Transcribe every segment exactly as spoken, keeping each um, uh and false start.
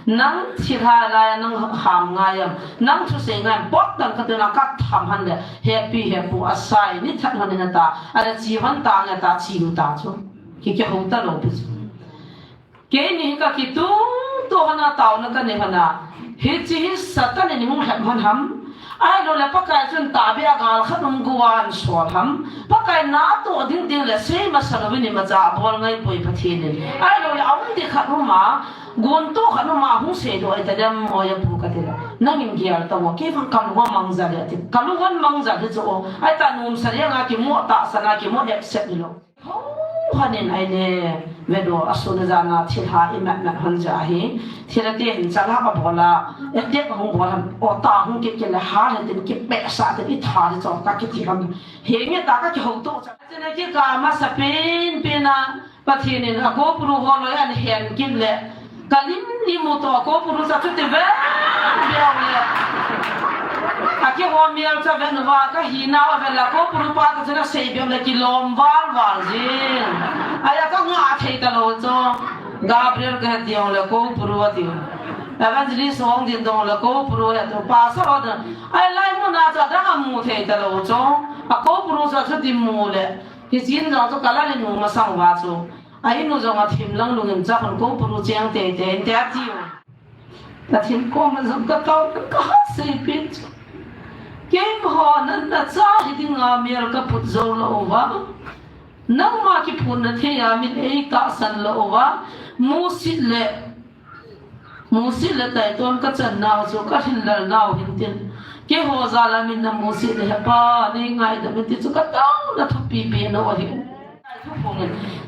Nang thilha lai nang ham ngai am, nang thusei ngai am, pot dan ka tuna ka tham han le, hepi hepu asai, ni that han in ata, ale chi han ta nge ta chi u ta chu. Ki ke ho ta lo pi chu. Keini hi ka kitung to hana tauna ka nei hana. Hichi hi Satan in hung lhep hon ham. Ahilou le Pakai chun tahbeh a gal khat um guan sol ham. Pakai natoh ding ding le sei masa louvin imacha abol ngai poi Pathen in. Ahilou le aum ding khat um a, gun to khat um a hung sei doh ahi ta dem o ya pu ka ti le. Nangin gel ta o, kei vang ka lung a mang jal e ti. Ka lung a mang jal hi chu o. Ahi ta nomsa le nga kimo tahsan a kimo accept ni lou. Ho, hanin ahi le, vedoh a sun a jan a thilha i mat mat hon ja hi, thilha te hin chala a bol a, e tek hung bol ham, o ta hung kit kit le ha le tin ki peh sa tin i tha le chom ka ki ti ham. He nge ta ka ki ho to cha. Chena ki ka masa pen pen a, Pathen in a kopuru ho loi an hen kit le, Ka lim lim u to, a kopuru cha chuti ve ve le. A kihou mial cha ve nu va, ka hina a ve la, kopuru pa ka chuna sei be le kilom val val jin. Ahi a ka nga thei ta lou chu. Gabriel ka he ti ong le kopuru a ti. Evangelist ong din dong le kopuru he tu pa sa o da. Ahi lai mun a cha dang a mu thei ta lou chu. A kopuru cha chuti mu le. Hichin jong chu ka la le nu masang va chu. A inu jong a thim lang lungin cha khun kopuru cheng tei tei in te a ti u. Pathen koma jong ka tao ka ha sei pin chu. Keiho nan na cha hi dinga mial ka put jou lou va. Nangma kiphutna thei a min ei tahsan lou va. Musit le, musit le taitom ka chan nau chu ka hil lal nau hin tin. Keiho jal a min na musit le he pa nei ngaidam in ti chu ka taona thupi pen u ahi.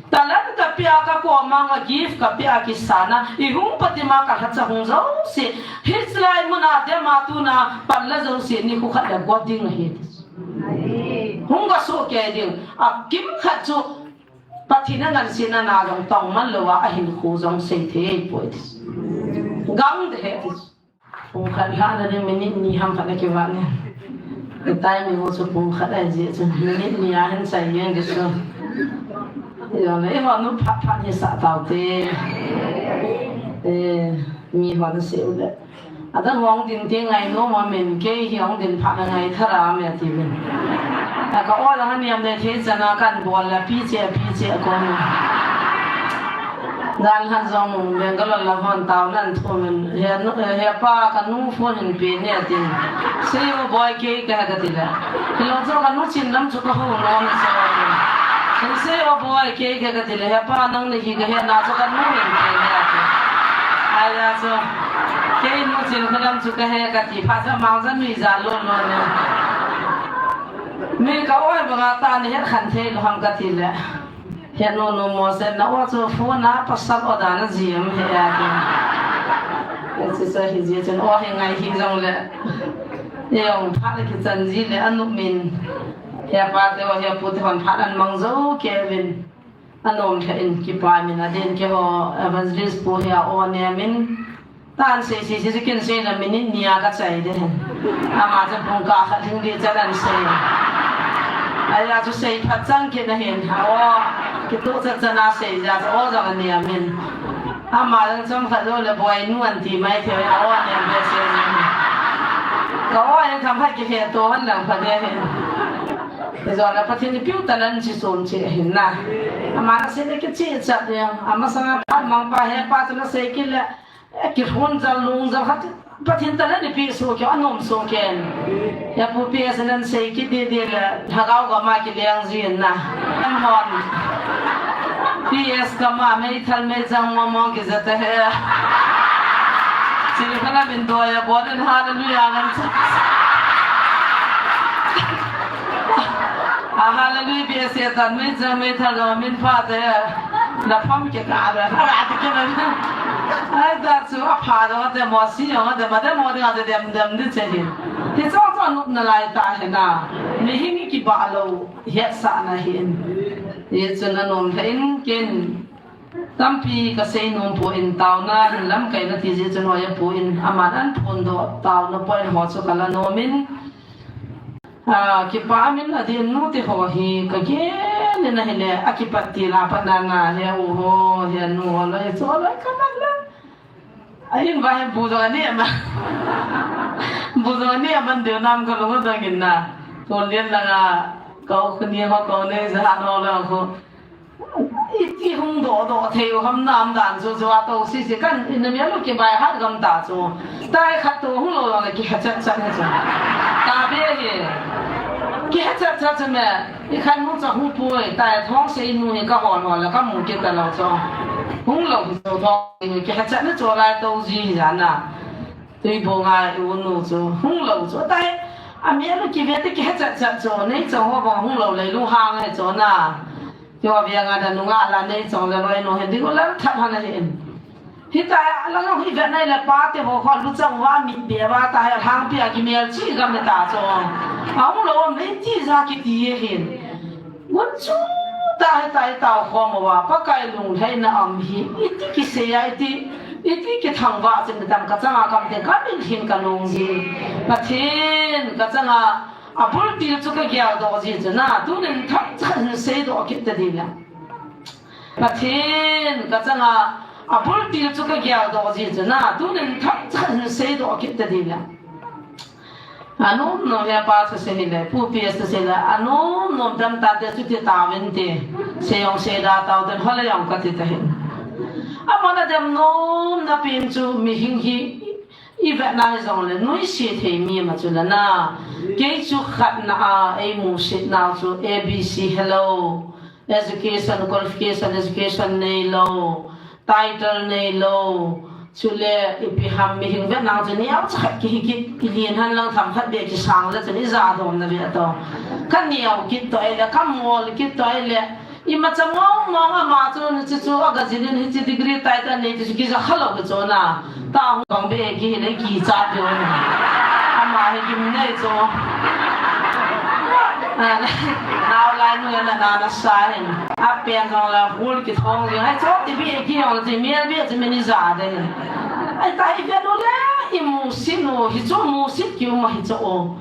Talent ka pe a ka koma nga gift ka pe a kisana, i hung pati ma ka lhacha hung jouse, hichelai mun a dem a tuna pan la jouse ni khu khat le got ding ahi. Hung ka soh kei ding, a kim khat chu Pathen a ngansena na jong tong man lou a, a hinkho jong sei thei poi ti. Gang de he ti. Pung khat lhahna ding minute ni ham khat na kivat ni. Ka timing u chu pung khat ahi jeh chun minute ni a hin chai jeng ding chu. Jong le, eiho nu phat phat hi sah tau te. Eh, mi ho na sei u le. Adang hung din te ngai nom a min, kei hi hung din phat na ngai thara me ti min. A ka o la han yam le thei chana kan bol la pi che, pi che ko ni. Dan han jong Bangalore la hon tao nan thu min. He nu, he pa ka nu phone hin pe ne tin. Sei o boy kei ka ka ti la. Hilou chu ka nu chin lam chu ka ho nom sa. Hin sei o boy kei ka ka ti la. He pa nang ni hi ka he na chu ka nu hin pe ne tin. Ai ya chu. Kei nu chin ka lam chu ka he ka ti pha sa mang sa mi ja lo lo ne. Mi ka oi ba nga ta ni he khan thei lo ham ka ti la. He nu nu mo se na o chu phone a pasal o da na ji em he ya ke. He chu sa hi ji chen o he ngai hi jong le. He ong pha le kichan ji le anu min. He pa te o he pu te hon pha an mang jo ke vin. Anom lha in kipa min a din ke ho evangelist pu he a o ne min. Tan sei sei sei kin sei na minute ni a ka chai de hen. Ama chu pung ka khat hing di chan an sei. Aya chu sei phat chang kin a hin. Aw, kitu chan chan a sei ja chu o jong a ni a min. Ama jong chom khat lo le boi nu an ti mai thei a o ni a be sei ni. Ka o ni tham khat ki he to han lang pha de hen. Ti jong na Pathen ni piu ta lan chi som chi hin na. Ama na sei le ki chi chat ni. Ama sanga pa mang pa he pa chu na sei ki le. Eh, kihon jal lung jal khat Pathen ta le ni pi su ke anom su ken. Ya pu pi esen an sei ki di di le lhagao ga ma ki leng jin na. An hon. P S ka ma mei thal mei jang mo mo ki za ta he. Chi khala min do ya bo den hallelujah ngan cha. A hallelujah P S ya tan mei jang mei thal ga min pha ta ya. Na pham ke ka ra, ra ti ke na. Ai, da chu a pha lo, de mo si yo, de ma de mo de, de dem dem de che hin. Ti chong chong nup na lai ta he na. Mi hi mi ki ba lo, het sa na hin. Ye chu na nom the in ken. Tampi ka sei nom po in tao na, lam kai na ti je chu no ya po in. Ama nan phon do tao na po in ho chu ka la nom in. A, kipa min a din nu te ho hi ka gen in a hile, a kipat ti la pa na nga he u ho, he nu ho lo, he chu lo ka man la. Ahin va hin bu jong ani ama. Bu jong ani ama deu nam ka lunga dang in na. Tun lian langa kau khuni ho kau nei ja han ho la ho. Iti hung do do thei u ham nam dan chu chu a to si si kan in mi alu ki bai hat gam ta chu. Tai khat to hung lo la ki ha chat chat ni chu. Ta be hi. Ki ha chat chat chu me. I khan mu cha hu pui, tai thong se nu hi ka hon hon la ka mu ki ta lo chu. Hung lo hi chu thong hi ki ha chat ni chu lai to ji hi ja na. Tui bo nga i u nu chu hung lo chu tai. A mi alu ki ve te ki ha chat chat chu nei chu ho ba hung lo lei lu hang he chu na. Kio via nga da nunga la nei chong le loi no hin ding u la that han a hin. Hita la no hi ve nai le pa te ho kho lu chang wa mit be wa ta he hang pia ki mel chi ga me ta chong. A hung lo om nei ti ja ki ti ye hin. Ngun chu ta he ta he ta kho ma wa pa kai lung thei na am hi. Iti ki se ya iti, iti ki thang wa chin dam ka changa kam te ka min hin ka nung ji. Pathen ka changa A bul til chu ka gel doh ji chu na, tunin thak chan sei doh kit ta di le. Pathen ka changa, a bul til chu ka gel doh ji chu na, tunin thak chan sei doh kit ta di le. A nom nom he pa chu sei le, pu pi chu sei le, a nom nom dam ta te chu ti ta vin ti, sei ong sei da tau ten hol le ong ka ti ta hin. A mana dem nom na pin chu mi hing hi, I vetna hi jong le nuisat thei mi ma chu la na. Kei chu khatna a ei musit nau chu A B C hello. Education, qualification, education nei lo. Title nei lo. Chule ipi ham mi hing vetna chu ni au cha khat ki hi ki i lien han lang tham khat be ki sang le chu ni ja dom na ve to. Ka ni au kit to ei le, ka mol kit to ei le. Imacha mong mong ama chu ni chu chu a ga jilin hi chi degree tai ta nei ti chu ki ja kha lo ka chu na. Ta hu bang be ki hi le ki cha pi na. Ama hi kim nei chu. Nau lai nu na na na sa hin. A pen jong la hul ki thong jong. Hai chu ti bi ki jong ti mial bi ti mi ni ja de hin. Ai ta hi ve nu le i musit nu hi chu musit ki u ma hi chu o.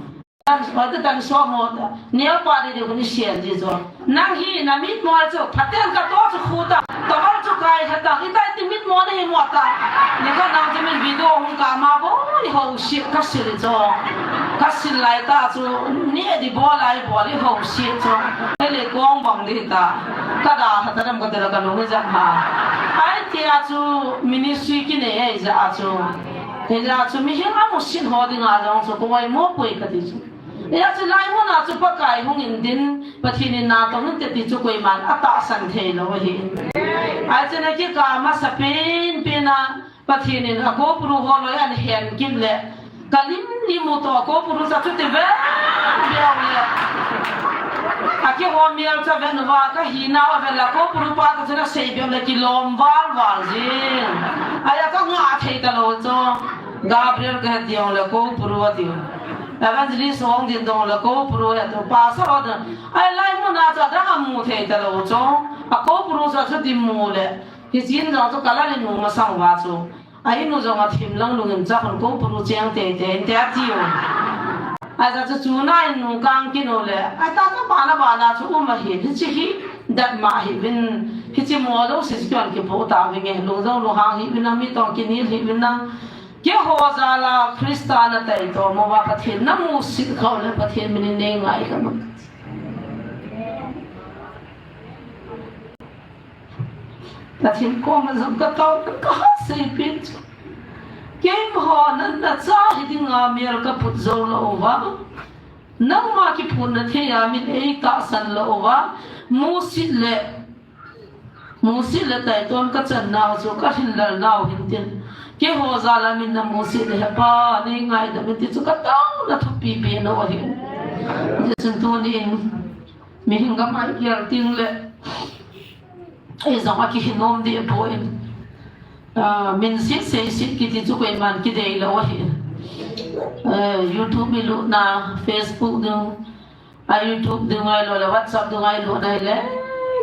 Tan, ate tan so mo ta. Neo pa di di kuni sian di zo. Nang hi na mit mo chu, phaten ka to chu khu ta. Tawal chu kai kha ta. Itai ti mit mo na hi mo ta. Ni ka nang chu min video hung ka ma bo, ni ho si ka sil zo. Ka sil lai ta chu, ni e di bo lai bo, ni ho si zo. He le kong bang di ta. Ka da ha ta dam ka te la ka lu ni ja ha. Ai ti a chu, ministry ki nei ei ja a chu. Te ja chu mi hi ma mu sin ho di nga jong chu, ko wai mo pui ka ti chu. Hijeh chun lai mun a chu Pakai hung in din, Pathen in natong inte ti chu koiman atahsan thei lou ahi. Ahi chun akikah a masa penpen a Pathen in akopuru ho loi ahin hen kit le, ka lim lim u toh akopuru chu chuti ve ve u le. Akihou mial chu aven uva, ka hinau aven le akopuru pa chu asei bep le kilom val val jing. Ahi a ka ngah thei talou chu. Gabriel ka het ding le kopuru ati u. Evangelist Hongdin dong le kopuru he tu pastor o ding. Ahi lai mun a chu adang amu thei talou chu. Akopuru chu achuti mu le. Hichin jong chu ka lal in nu masang uva chu. A inu jong athim lang lungin cha khun kopuru cheng tei tei inte ati u. Ahi chu chu na in nu kang kin u le. Ahi ta ta bana bana chu um ahi. Hichi hi dat ma hi vin. Hichi mo lo si kion kipo ta vinge. Lung jong lunghang hi vin a mi tong kinil hi vin a. Keiho jal a Christa na taitom uva Pathen na musit khau le Pathen min in nei ngai ka mang. Pathen koma jong ka tao ka ha sei pin chu. Keiho na na cha hi dinga mel ka put jou lou uva. Nangma kiphutna thei a min ei tahsan lou uva. Musit le Musit le taitom ka chan nau chu ka hinlal nau hin tin. Keiho jal a min na musit le he pa nei ngaidam in ti chu ka taona thupi pen u ahi. Hijeh chun tuni in mihing gam a i gel ting le ei jong akihin nom deh poi. Ah, min sit sei sit kiti chu koiman kidei lou ahi. Eh, YouTube i lutna, Facebook ding, A YouTube ding ahilou le WhatsApp ding ahilouna hile,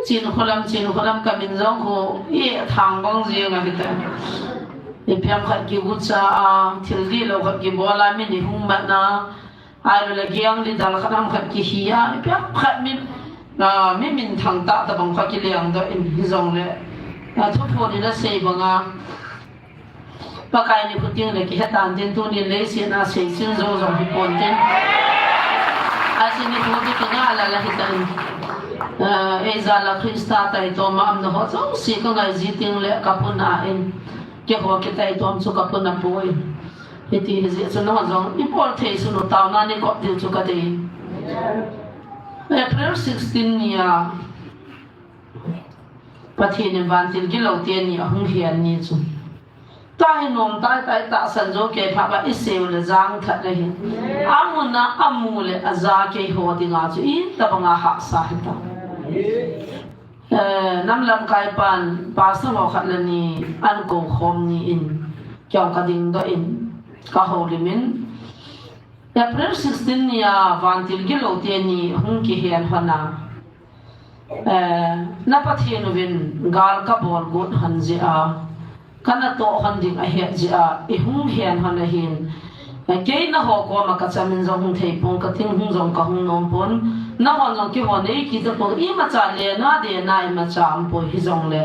Chin kholam, Chin kholam ka min jong khu i thang bang jing ahi ta. Ipi ham khat kigucha a, thil dihlou khat kibol a, min i hung mat na. Ahilou le giang li dal khat ham khat kihi a, ipi ham khat min, a, mi min thang tah tah bang khat kileng doh in hijong le. A, thuphon in asei bang a. Pakai ni phuting le kihetan tin tunin leiset a seisin jou jong hi pon tin. Asin ni phuti kanga la la hitan. Eh, ei jal a Krista taitom a umna ho jouse ka ngai ji teng le ka puna in. Keiho kitaitom chu ka puna poi. Hiti hi jeh chun nangho jong i bol thei sun u taona nei kop diu chu ka dei. April sixteen ni a Pathen in vantil gilou teni ahung hihen ni chu. Tahi nom tai tai tahsan jou kei pha ba i sei u le jang that le hi. Amun a amu le aja keiho dinga chu itobang a hahsa hitam. Eh, nam lamkai pan pastor ho khat le ni an kou khom ni in kei jong ka dingdoh in ka houlim in April sixteen ni a vantil gilou teni hung kihen hon a. Eh, na Pathen uvin gal ka bol got hon jeh a, ka natoh hon ding ahet jeh a, i hung hen hon ahin. Eh, kei nangho koma ka chamin jong hung thei pon, ka thinghung jong ka hung nom pon, nangho jong keiho nei kiti pon, imacha lena dena imacha um poi hijongle.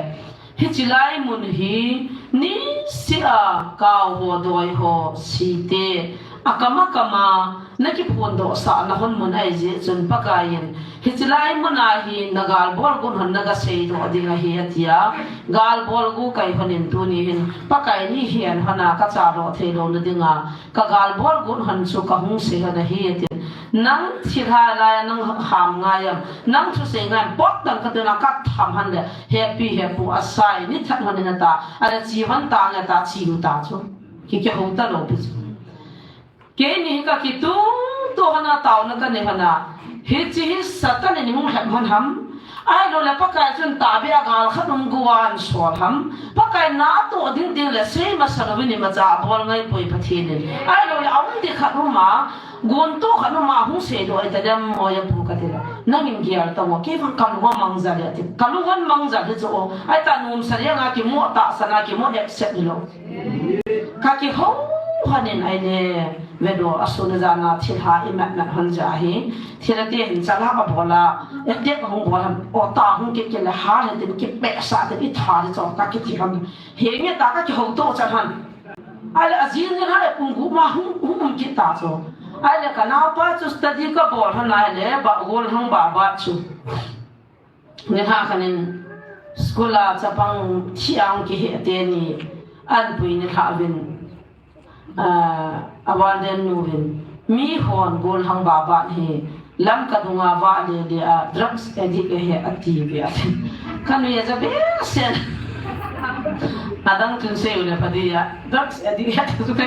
Hiche lai mun hi, niseh a, kau ho, doi ho, site, akam akam a, na kiphondoh sah na hon mun ahi jeh chun Pakai in, hiche lai mun a hi, na gal bol got hon na ga seidoh ding ahi atia, gal bol got kai hon in tuni hin, Pakai nei hen hon a ka cha doh thei lou na dinga, ka gal bol got hon chu ka hung sei hon ahi atin. Nang thilha lai a nang ham ngai am, nang thusei ngai am, potdoh ka tuna ka tham hon le, hepi hepu asai, ni that hon in ata, ala chi hon ta nge ta chi u ta chu. Ki kihou talou pi chu. Keini hi ka kitung to hon a taona ka nei hon a. Hiche hi Satan in hung lhep hon ham. Ahilou le Pakai chun tahbeh a gal khat um got a ahin sol ham. Pakai natoh ding ding le sei masa louvin imacha abol ngai poi Pathen in. Ahilou le aum ding khat um a, gon to khat um a hung seidoh ahi ta dem mo ya pu ka ti le. Nangin gel ta mo, kei vang ka lung amang jal e ati. Ka lung amang jal e chu o. Ahi ta nomsa le nga kimo tahsan a kimo accept hilou. Ka kihou hon in ahile. Vedoh a sun a jan a thilha i mat mat hon jeh a hi. Thilha te hin chala ka bol a. Ete ka hung bol ham. O ta hung kit kit le ha le tin kipehsah tin i tha le chong ka kiti ham. Henge ta ka kihou to chan hon. Ahile ajing ni ha le pung gup ma hung, hung um kit ta chu. Ahile ka naopa chu study ka bol hon ahile ba gol hung ba ba chu. Nilhah khat in school a chapang thi a hung kihe teni an pui nilhah uvin, ah, a warden nu vin, mihon golhang baban hi Lamka dunga vah le le a drugs addict ahi ati ve a. Ka nui a ja behseh. Adang chun sei u le pha ding a, drugs addict ahi ati chu ka.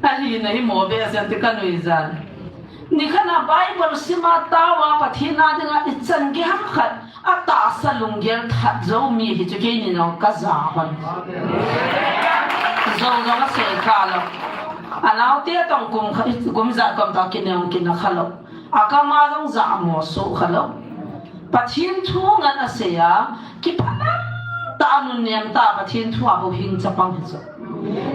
Ahina hi mo behseh ti ka nui jan. Nikhat a Bible sim a tao a Pathen a dinga i chan gei ham khat a tahsa lunggel that jou mi hi chu keini jong ka ja hon. Jou jong asei kha lou. Anaote toh kum khat, kum ijat kom ta kinei jong kinei kha lou. Akam a jong ja mo soh kha lou. Pathen thu ngen asei a, kipah tah a nunnem tah a Pathen thu a bou hing chapang hi chu.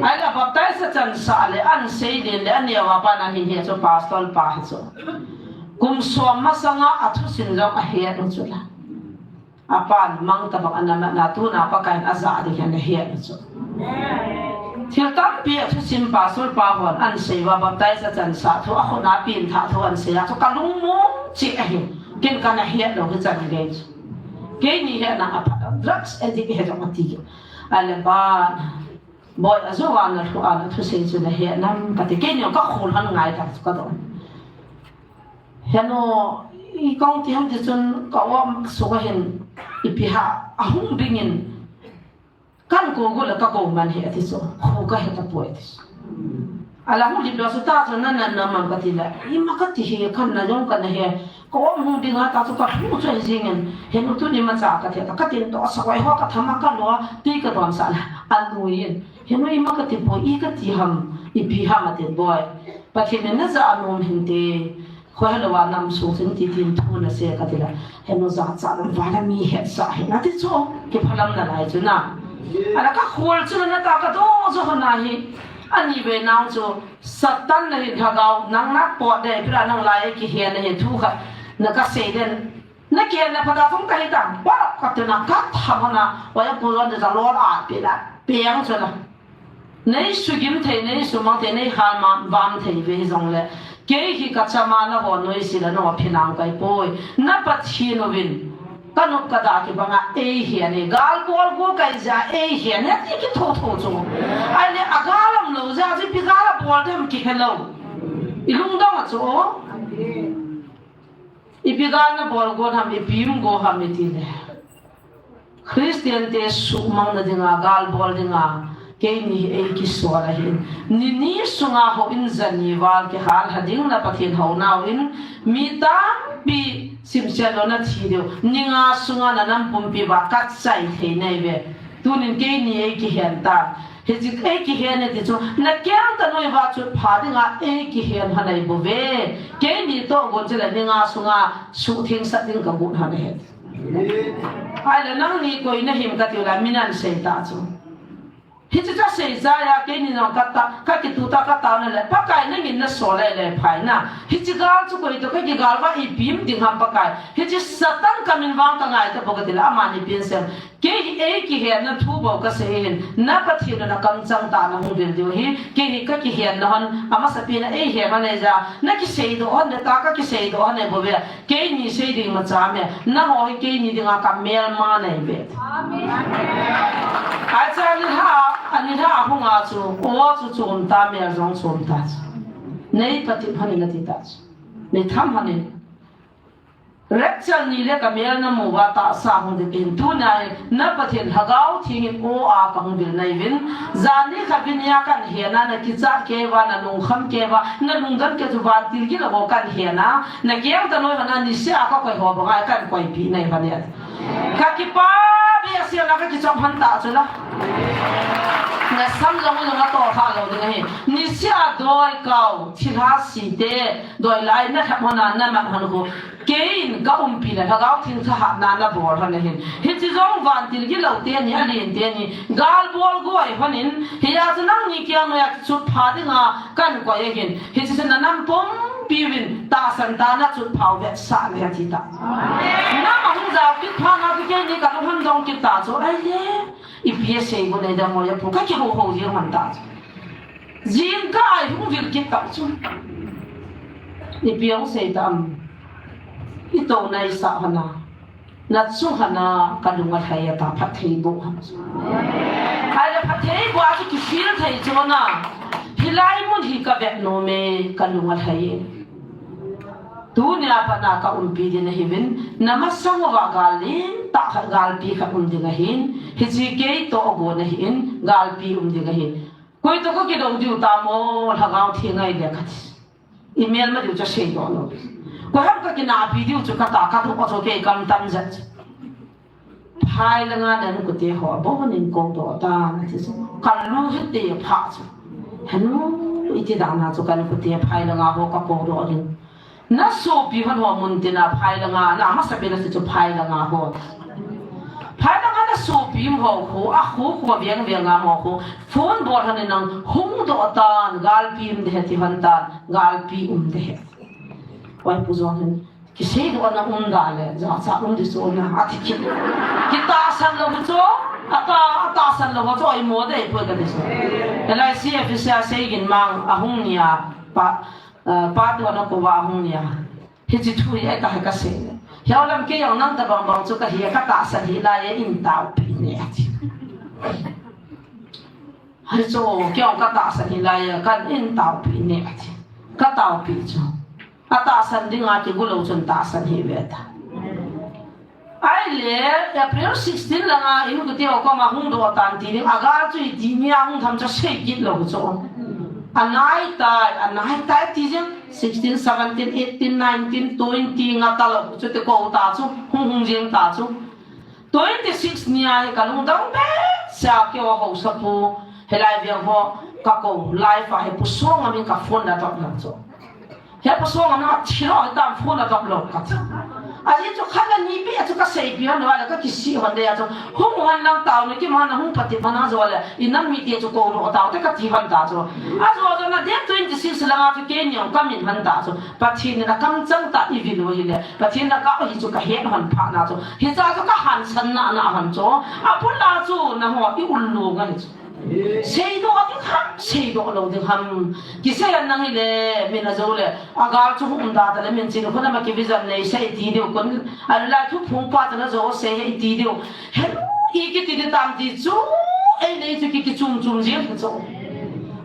Ahile baptize a chansah le, an sei din le, aneo a pat a hin hi chu pastor pa hi chu. Kum som masang a athusim jong ahet u chu la. Apan mang tabang ana mat na tuna Pakai in aja ding hi ana het u chu. Thil tampi athusim pastor pa hon an sei uva baptize a chansah thu akhut a pengthah thu an sei a chu ka lungmong cheh ahi. Ken kana het lou hi chan gei chu. Keini hi ana aphat drugs addict hi jong ati. Ahile ba Boi, ajou a na lhu a na thusei chu na he nam kati, keini ka khol hon ngai ta chu ka don. Henu, i kong ti ham ti chun ka um suk a hin, ipi ham, ahung bing in, kan kou gu le ka kou man hi ati chu, khu ka he ta poi ati chu. Ala hung lim lou chu ta chu na na na man kati le, ima kati hi kan na jong kan he, ka um hung ding a ta chu ka lhu chu hi jing in, henu tuni ma cha kati ta, ka tin to sa wai ho ka tham a ka lo, ti ka don sa le, a nu in. Henu ima kati poi, i kati ham, ipi ham ati boi. Pathen in na ja nom hinte, khohe lou a nam sung chun ti tin thu na sei kati la. Henu ja cha lam va la mi het sa hi na ti chu, kiphalam na lai chu na. Ala ka khol chu na ta ka do jo ho na hi. Ani ve nang chu, Satan na hin lhagao, nang na po de, pira nang lai ki he na he thu kha, na ka sei den. Na kihen na phat a thung ta hi ta, ba, ka tu na ka tham na, wa ya pu ron de ta lo la, pi la, piang chu na. Nei sugim thei, nei sumang thei, nei halmam thei ve hijongle, kei hi kachama naho noise le nangho phinam kaipoi. Na Pathen uvin kanop kada kibanga eihen e, gal bol go kahi jeh a eihen e ti kitho tho chu. Ahile agal umlou jeh a chu ipi gal abol dem kihelou. Ilungdong a chu. Ipi gal nabol go ham, ipi um go ham itile, Christian te suhmang na dinga, gal bol dinga, keini hi eikisol ahin. Ni ni sunga houin jani val kihal lha ding na Pathen hounau in, mi tampi simset lou nathi diu. Ni nga sunga na nam pumpi uva katchai thei nahi ve. Tunin keini eikihen ta. Hiche eikihen e ti chu, nakeng tanu uva chutpha dinga eikihen lha nahi bouve. Keini toh gon chule ni nga sunga suhthengsah ding kagot lha nahi. Ahile nangni koi nahim katiu le, mi nan sei ta chu. Hiche chu asei chai a, keini jong kata, kakituta kataona le, Pakai nangin nasol le le phai na. Hiche gal chu koi toh kakigal uva ipi um ding ham Pakai. Hiche Satan kamin vang kangai tapou katile, amani pin sem. Kei hi eikihenna thu bou kasei hin, na Pathen in akamchang tah a nahung vil diu ahi, kei hi kakihenna hon, amasapen a eihen hon ahi jeh a, nakiseidoh hon, neta kakiseidoh hon ahi bouve, keini sei ding imacha me, nangho hi keini dinga kamelma nahiuve. Amen. Acha nilhah, anilhah ahunga chu, o chu chom ta, mel jong chom ta chu. Nei patep hon in ati ta chu. Nei tham hon in. Rapture ni le kamel namu uva tahsa hung ding ahin, tunia hi na Pathen Lhagao Theng in o a kahung vil nahiuvin, jan ni khat vin a kahin hen a, nakichat kei uva, nalungkham kei uva, nalungdon kei chu vantil gilou ho kahin hen a, nakeng tanu uva na niseh a kakoi ho banga kahin koipeh nahiuve. Kakipa behseh a kakichom hon ta chu la. Nasam jong jong atoh kha lou ding ahi. Niseh a doi kau, thilha site, doi lai nalhep hon a, namat hon khu. Keiin kaumpi le Lhagao Theng thahatna nabol hon ahin. Hiche jong vantil gilou teni, alen teni, gal bol go ahi hon in, hia chu nangni keng noiya chutpha dinga kahin koi ahin. Hiche chu nanam pumpi uvin tahsan tah a nachutpha u vetsah le ati ta. Nam ahung jao kit phat na chu keini kalung hung dong kit ta chu. Ahile, ipi asei go nei dam mo ya pu, kakihou hou jeng hon ta chu. Jingkah a ihung vil kit tah chu. Ipi ahung sei tam. Itouna isah hon a. Nachung hon a kalung alhai ata, phatthei boh hon. Ahile phatthei boh a chu kifeel thei chu na. Hilai mun hi kavet nom e, kalung alhai e. Tunia pat a kaumpi ding ahiuvin, namasang uva gal lentah khat, galpi khat um ding ahin, hiche keitoh agon ahin, galpi um ding ahin. Koi toh kakidou diu tam o, Lhagao Theng ahile kati. Imelma diu chu seidoh lou. Koi ham kakinahpi diu chu kata, kadoh chu kei kam tam jat. Phai langa na inkote ho abonin koudoh tan ati chu. Kalu hite pha chu. Henu, iti dan a chu ka inkote phai langa ho kakoudoh ding. Nasopi hon ho mun tina phai langa, na amasapen a chu phai langa ho. Phai langa nasopi ho khu, akhu khu veng veng a mo khu. Phone bol hon in nang hung doh tan, galpi um ding ahi ti hon tan, galpi um ding ahi. Oi pu jong hin. Kiseidoh na um da le, jachat um ding chu na, ati kit. Kitahsan lou chu, ata, atahsan lou chu, oi mo dei poi kati chu. L I C office a Seigin mang ahung nia, pa, eh, pa tu ana ko va ahung nia. Hiche thu hi ahi kasei le. Hiche lam kei jong nang tabang bang chu kahi, katahsan hih lai e, in taopi ne ati. Hichu, kei jong katahsan hih lai e, kan in taopi ne ati. Kataopi chu. Atahsan dinga kigo lou chun tahsan hih ve ta. Ahile, April sixteen langa inkote ho koma hung doh tan ti ding, agal chu iti nia hung tham chu sei kit lou chu. Anai tai, anai tai ti jeng, sixteen, seventeen, eighteen, nineteen, twenty nga talou chu ti kou ta chu, hung hung jeng ta chu. Twenty-six nia hi kalungdong behseh a keiho haosapu, hilai veng ho kakou, live a hi Pu Songam in ka phone la dop lou chu. He Pu Songam in athi lou hitam phone la dop lou kati. Ajeh chu khat le ni beh chu kaseipi hon uva le kakisih hon dei a chu. Hung hon lang tao ni kim hon hung pati hon a jo le. Inam mite chu koudoh tao te kati hon ta chu. Ajo jo na date twenty-six langa chu keini jong kamin hon ta chu. Pathen in akamchang tah ivil u hile. Pathen in akap u hi chu kahet hon phat na chu. Hicha chu kahansan na na hon chu. Abul a chu nangho i ullung ahi chu. Seidoh ding kha thei doh lou ding ham. Kisei an nang hile, min a jo le, a gal chu hung um da ta le, min chin khun ama ki vision nei sei ti diu kun, a la thu phung pa ta na jo sei hei ti diu. He, i ki ti di tam ti chu, ei nei chu ki, ki chum chum jing chu.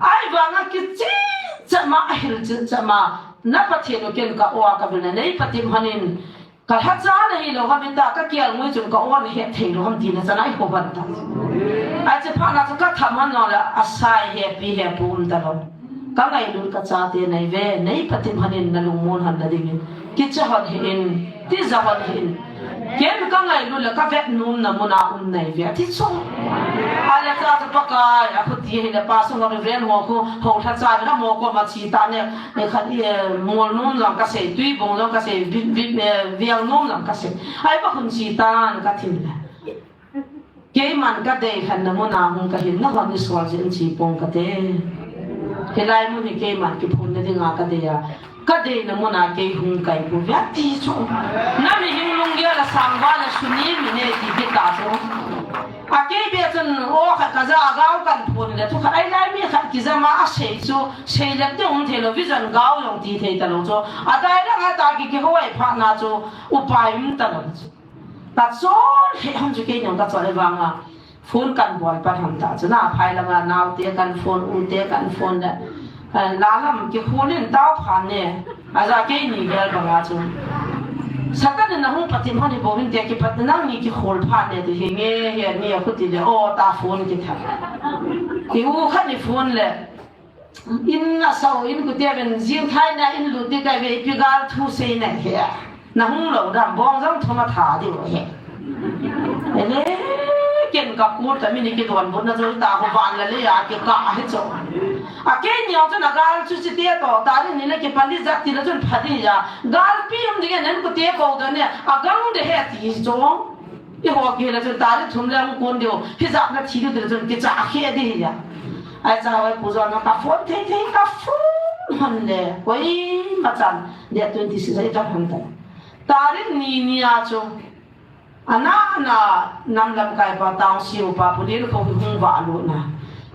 Ai vanga ki chi chama, a hil chi chama, na Pathen u ken ka o a ka vil na nei Pathen hanin, ka lhacha na hi lo ham ita, ka kial ngui chun ka o na het thei lo ham ti na chana i ho ban ta. Ai che pha na chu ka tham han lo la, a sai he pi he pu um ta lo. Ka ngailut ka chate nei ve, nei Pathen hanin na lungmon han na dingin. Kicha hon hi in, tija hon hi in. Ken ka ngailut le ka vet nom na mun a um nei ve, ti chu. A le cha chu Pakai, a khuti hi le pa sung Reverend ho khu, ho lhacha ve na mo ko ma chi ta ne, e khat i, e, mol nom jong ka sei, tui bong jong ka sei, vi, vi, e, vial nom jong ka sei. Ai pa khun chi tan ka thim le. Keiman ka dei khan na mun a hung ka hin na hon ni sual jin chi pong ka te. Hilai mun hi keiman ki phun na dinga ka dei a. Ka dei na mun a kei hung kai pu ve ti chu. Na mi hing lung gel a sang va na su ni mi ne ti ki ta chu. A kei be chun o khat ka ja gao kan phun le chu khat ai lai mi khat ki ja ma a sei chu. Sei le te um thei lo vision gao jong ti thei ta lo chu. A dai dang a ta ki ki hoi pha na chu upai um ta lo chu. Ka chol he ham chu kei nong ka chol e vanga. Phone kan bol pat ham ta chu na, phai langa naute kan phone, ute kan phone le. Eh, la lam ki phone in tao phan ne. A ja kei ni gel banga chu. Satan in na hung Pathen hon hi bo hin te ki pat nang ni ki khol phan ne ti hi nge he ni a khuti le o ta phone ki tha. Ki u khat ni phone le. In a sao, in kute ven, jing thai na in lut ti kai ve, ipi gal thu sei na he. Na hung lo dam, bong jong thoma tha di he. Ele, ken ka kul ta mi ni ki don bun na jol ta ho van la le ya ki ka he cho. A ke ni o na gal chu si te to, ta ni na ki pan di jat ti na chun pha di ya. Gal pi um di ngen kute ko da ne, a gang de he ti cho. I ho ki la chun tarik thum le hung kon diu. Hijat na thi diu chun kicha khe di hi ya. Ai cha wai pu jo na ka phone thei thei ka phone hon le. Koi ma chan. Dia twenty six ai ka hon ta. Tarik ni ni a chu. Ana na nam lam kai pa tang siu pa pu din ko hung va lu na.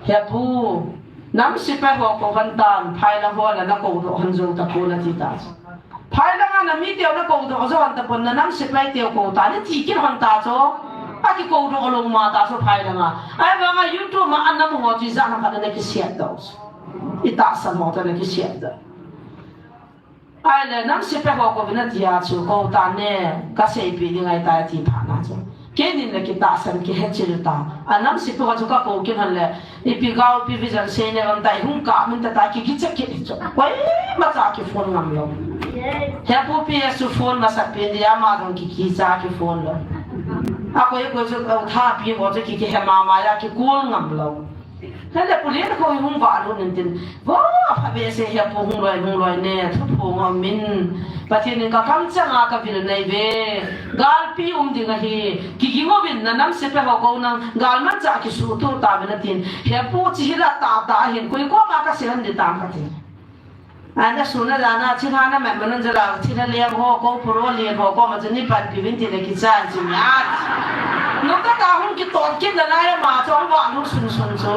He pu. Nam sipai ho ko hon tan. Phai la ho la na ko do hon jo ta ko la ti ta. Phai langa na mi teu na ko do jo hon ta pon na nam sipai teu ko ta ni ti kin hon ta cho. A ki ko do lo ma ta cho phai langa. Ai vanga YouTube ma an nam ho chi ja na ka na ki siat do. I ta san ho ta na ki siat do. Ai le nam sipai ho ko vina ti a chu ko ta ne ka sei pi ni ngai ta ti pha na cho. Keinin le kitahsan kihechil ta. Anam sipi ho chu ka ko kin hon le. Ipi gao pi vision sei ne ram ta i hung ka min ta ta ki kicha ki chu. Koima cha ki phone ngam lo. He pu pi su phone masa pi ni ama dong ki kicha ki phone lo. A koi koi chu au tha pi ho chu ki ki he mama ya ki kul ngam lo. Hele pu len ko hung va lo nin tin. Vo, pha behseh hi a pu hung loi, hung loi ne, thuphong a um in. Pathen in ka kamchang a ka vil nei ve. Galpi um ding ahi. Kiging uvin na nam sipai ho ko nang, galmanchah kisuhtur tauvin atin. He pu chi hi la tah tah hin, koi koma ka sei hon ding tam kati. Ana suna dana, thilha na mat manun jala, thilha leng ho ko, puro leng ho ko, ma chu nei panpi uvin tin akicha in chu mi at. Nung kata hung kiton kit na lai ma chu, ang va lu sun sun chu.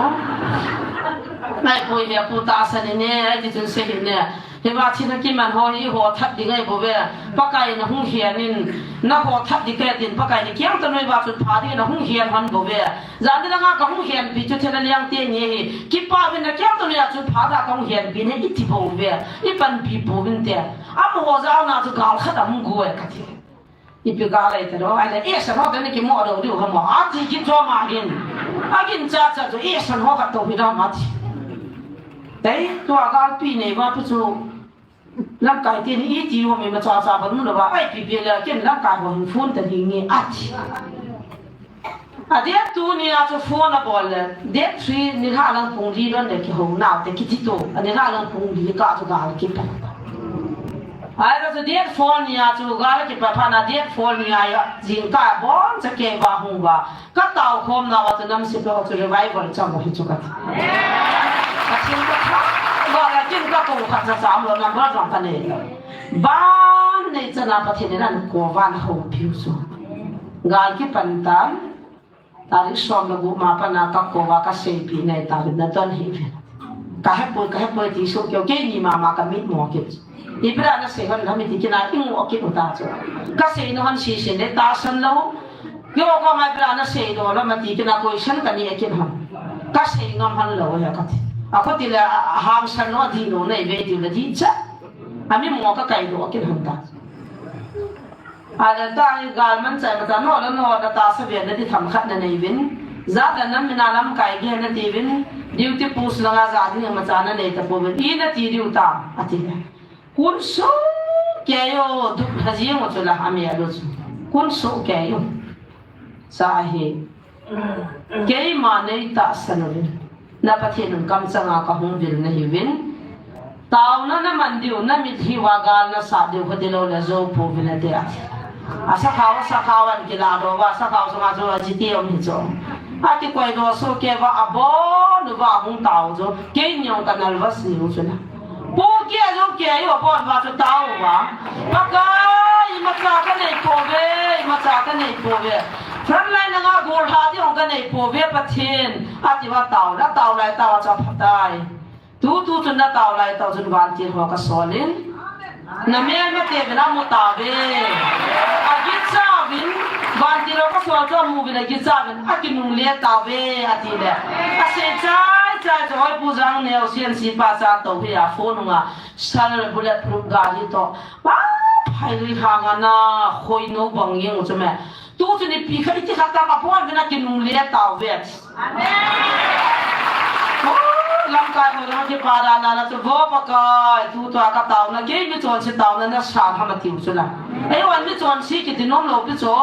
Nai poi he pu tahsan in e, ai ti chun sei hin e. Hiva thina kiman ho hi ho that ding ahi bou ve. Pakai na hung hian in, na ho that ding kei tin Pakai na kiang ta noi va chun pha ding na hung hian hon bou ve. Jan ding langa ka hung hian pi chu thina liang te ni hi. Kipa vin na kiang ta noi a chun pha da ka hung hian pi ne i ti bou ve. I panpi pou vin te. Amaho jao na chu gal khat a hung gu e ka ti. Ipi gal ai te lo, ai le, e, sa ho te ni kimo do diu ha mo, a ti ki to ma hin. A kin cha cha to, e, sa ho ka to hi da ma ti. Tei, tua galpi nei va pu chu. Lamkai te ni i ti ho mi ma cha cha ban mu lo va, ai pi pi le, ken lamkai ho hin phone ta ni nge a ti. A date two ni a chu phone a bol le, date three ni ha lang pung li don le ki ho nau te ki ti to, a ni ha lang pung li ka chu gal ki pa. Ai ka chu date four ni a chu gal ki pa pha na date four ni a ya, jingkah bon cha kei va hung va. Ka tao khom na va chu nam sipai ho chu revival chang ho hi chu ka ti. Ka chin ka tha, va la kin ka ko kha cha cha lo number jong ka nei lo. Ban nei cha na Pathen in an ko van ho piu chu. Gal ki pan tan. Tarik som le gup ma pana ka ko va ka seipi nei tarik na don hi ve. Ka hepoi, ka hepoi ti soh keu, keini mama ka mit mo kit. Ipi dia na sei hon ham iti kina i ngoh kit u ta chu. Ka sei nom hon sese le tahsan lou. Keiho koma ipi dia na sei doh lou ham ati kina question ka nei kit hon. Ka sei ngam hon lou ahi kati. Akhuti le a, a hangsan lou, adih lou nei ve tiu le dih cha. Ami mo ka kai doh kit hon ta. Ahile ta hi galman chai mata no la no la tahsa ve na di themkhat na nei uvin. Jat le nam mina lamkai gei na ti uvin. Duty post langa ja ding imacha na nei tapouvin. I na ti diu tam, ati le. Kun soh kei o, duk lha jing u chu la, amel u chu. Kun soh kei o. Sa ahi. Keima nei tahsan uvin. Na Pathen in kamchanga ka hung vil na hiuvin. Taona na man diu, na mitlhi uva gal na sat diu, khuti lou le jou pouvin ati. Asakhao, asakhao an kilah doh uva, asakhao sunga chu ajiti um hi chu. Akikoi doh soh kei uva, abon uva hung tao chu. Keini jong ka nervous ni u chu na. Pu kia jong kia i abon uva chu tao uva. Pakai, imacha ka nei pouve, imacha ka nei pouve. Frontline langa gollha ding jong ka nei pouve Pathen. Ati uva tao, na tao lai tao a chu aphatai. Tutu chun na tao lai tao chun vantil ho ka sol in. Na melmate uvin amu tauve. Agicha uvin, vantil ho ka sol chu amu uvin agicha uvin, akinungle tauve, ati le. Asei chai chai chu hoi Pu Jangneo C N C pa cha tou hi a phone nunga. Sal bullet proof gari toh. Pa, phai lui hanga na, khoi no bang jeng u chu me. Tu chu ni pi kha iti kha tam abon uvin akinungle tauve. Amen. Oh, lamkai ho jong kipa dan na chu vo Pakai, tutua ka taona, kei mi chonse taona na san ham atiu chu la. Eiho mi chonse kiti nom lou pi chu.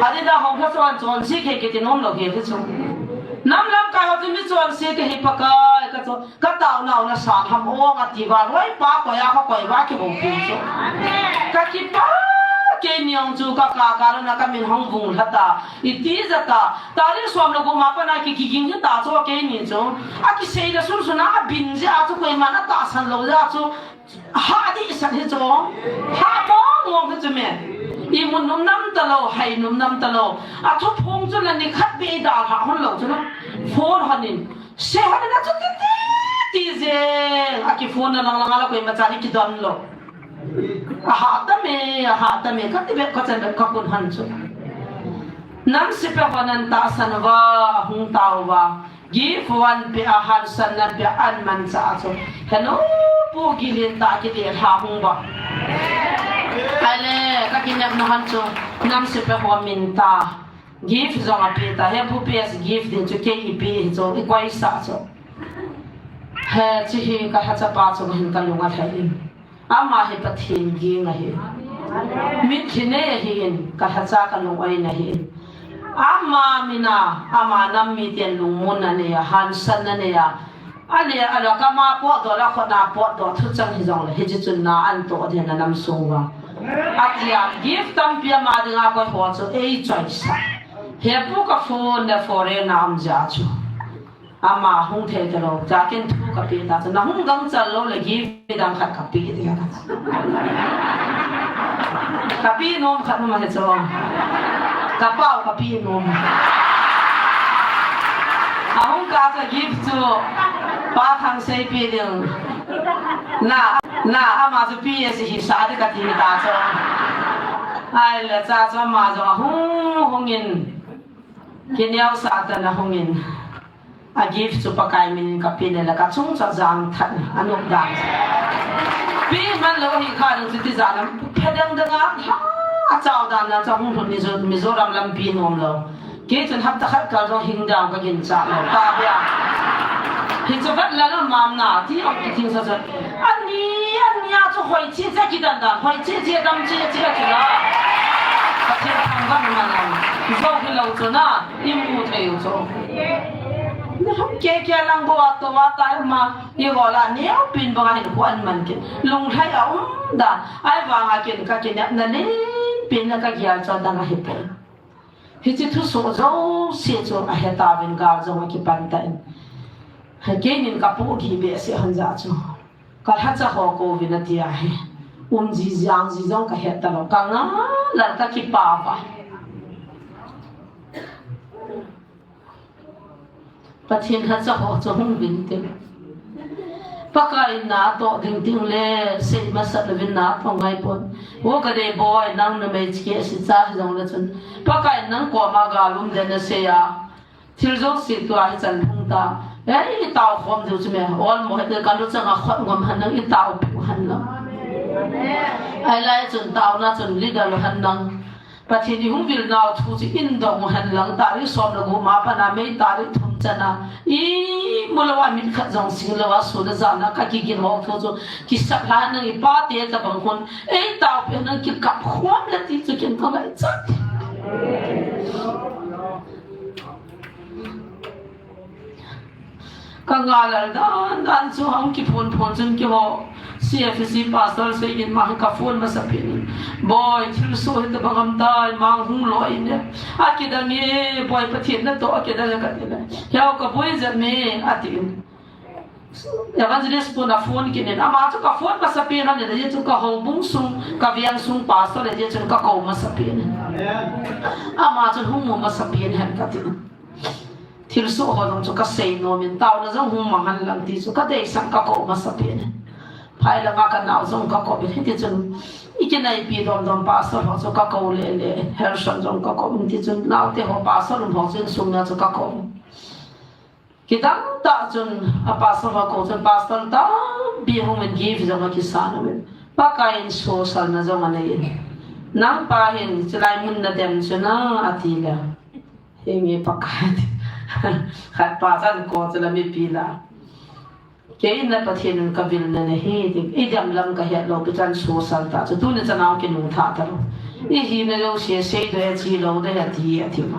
Adih da hong kha chon chonse kei kiti nom lou hi chu. Nam lamkai ho chu mi chonse kahi Pakai, ka chu, ka taona u na san ham ong ati uva, loi pa koi a ka koi uva kihoupi chu. Ka kipa, keini jong chu ka ka ka na ka min hung vung lha ta. Iti jat a, tarik som le gup ma pat na ki, kiging hita chu keini chu. Akisei le sunsun a, abin jeh a chu koiman atahsan lou jeh a chu. Hah dehset hi chu. Hah mong mong hi chu me. Imu nom nam talou, hai nom nam talou. Athuphong chu na nikhat beh idalhah hon lou chu na. Phone hon in. Sei hon in achu titi, ti jeng. Akiphone na lang lang a la koimacha ni kidon lou. Ahah tame, ahah tame, kati bep kachan bep kakun hon chu. Nam sepai hon an tahsan uva, ahung tao uva. Gift van pe a, hansan na pe a, an manchah a chu. Henu Pu Gilin ta kiti lha hung ba. Ahile, ka kinepna hon chu, nam sepai ho min ta. Gift jong ape ta, he Pu P S gift ding chu kei ipe hi chu, ikoisah chu. Hiche hi ka lhachapa chu hin ka lung alhai in. Ama hi Pathen ging ahi. Mitlhi nei ahin, ka lhacha ka lung-oina ahin. Ama mina, ama nam miten lungmonna anei a, hansanna anei a. Ahile, ahile, kama potdoh le, khutna potdoh, thuchang hijongle, hiche chun na antoh ding na nam sung uva. Atia, gift tampi ama dinga koi ho chu, eichoisah. He Pu ka phone le foreign a um jeh a chu. Ama hung thei talou, jakin thu kape ta chu, na hung gangchal lou le gift dang khat kape ding a. Kape nom khat nom ahi chu. Ka pau kape nom. Ahung kah chu gift chu Pa Thangsei pe ding. Na, na, ama chu P S hisah ding kati ta chu. Ahile cha chu ama jong ahung hung in. Kineosah tah in ahung in. A gift chu Pakai min in kape le, kachung chu ajang tah in, anop dan. Pe man lou hi kha ding chu tijat lam, phe dang dang a, lha, achao dan na chu hung lhun Mizo-, Mizoram lampi nom lou. Kei chun hapta khat kal jong hing dang ka ginchat lou. Ta bia. Hichu vet la la mam na, ti ong kithing sa chu. Ani, ani a chu hoi chi chi kidan dan, hoi chi chi dam chi chi a chu la. Pathen thangvah in man a. Jou hilou chu na. I mu thei u chu. Ni hung kei kei lang bou a tou a tai ma, i ho la neo pin bang a hin khuan man kit. Lunglhai a um dan. Ahivang a ken ka kinepna len pin na ka gel chu adang ahi poi. Hiche thusoh jouse chu ahe tauvin gal jong akipan tan. Kei nin ka pohgih behseh hon jeh chu. Ka lhacha ho kouvin ati ahi. Um ji jang ji jong ka het talou. Ka ngal lal ka kipah uva. Pathen lhacha ho chu hung vin tin. Pakai in na toh ding ting le, sei masat louvin na toh ngai pon. O ka dei boi, nang numei chiki a si cha hi jong le chun, Pakai in nang koma galum den na sei a. Thil jouse tua hi chan phung ta. Ei, i tao khom diu chu me. Ol mo he ka lu chang a khot ngom han lang, i tao piu han lang. Ai lai chun tao na chun li ga lo han lang. Pathen i hung vil nau thu chu in dong hen lang, tarik som le gup ma pana May tarik thum chana. I mu lou a mit khat jong sing lou a, sun a jan a ka kigin ho thu chu kisap hlah nang i pate tabang hun. Ei tao pi nang kikap khom le ti chu kin ka ngai chat. Ka ngalal dan dan chu hung kiphone phone chun keiho C F C pastor sei in ma ka phone masa pen in. Boi, thilsoh hi tabang ham tai, mang hung loi in e. A kidang e, boi, Pathen na toh a kidang e ka ti le. Hiao ka boi jep me, a ti in. Evangelist pu na phone kit in. Ama chu ka phone masa pen in, a le chu ka houbung sung, ka veng sung pastor le chu ka kou masa pen in. Ama chu hung mu masa pen hen ka ti in. Thilsoh ho jong chu ka sei nom in, taona jong hung mang hen lang ti chu ka deisah ka kou masa pen in. Phai langa ka nao jong ka kou in, hiti chun i kinaipi dom dom pastor ho chu ka kou le le, Herson jong ka kou in, ti chun naote ho pastor um ho chu insung na chu ka kou in. Kidang tah chun a pastor ho kou chun pastor tampi hung in gift jong a kisan um in. Pakai in sosal na jong a nei in. Nang pa hin chilai mun na dem chu na a ti le. Hi nge Pakai ti. Khat pa chan ko chu la mipi la. Kei na Pathen in ka vil na na hi ti. I dem lam ka het lou pi chan sosal ta chu. Tuni chan a hung kinung tha ta lou. I hi na lou se sei de he chi lou de he ti a ti ma.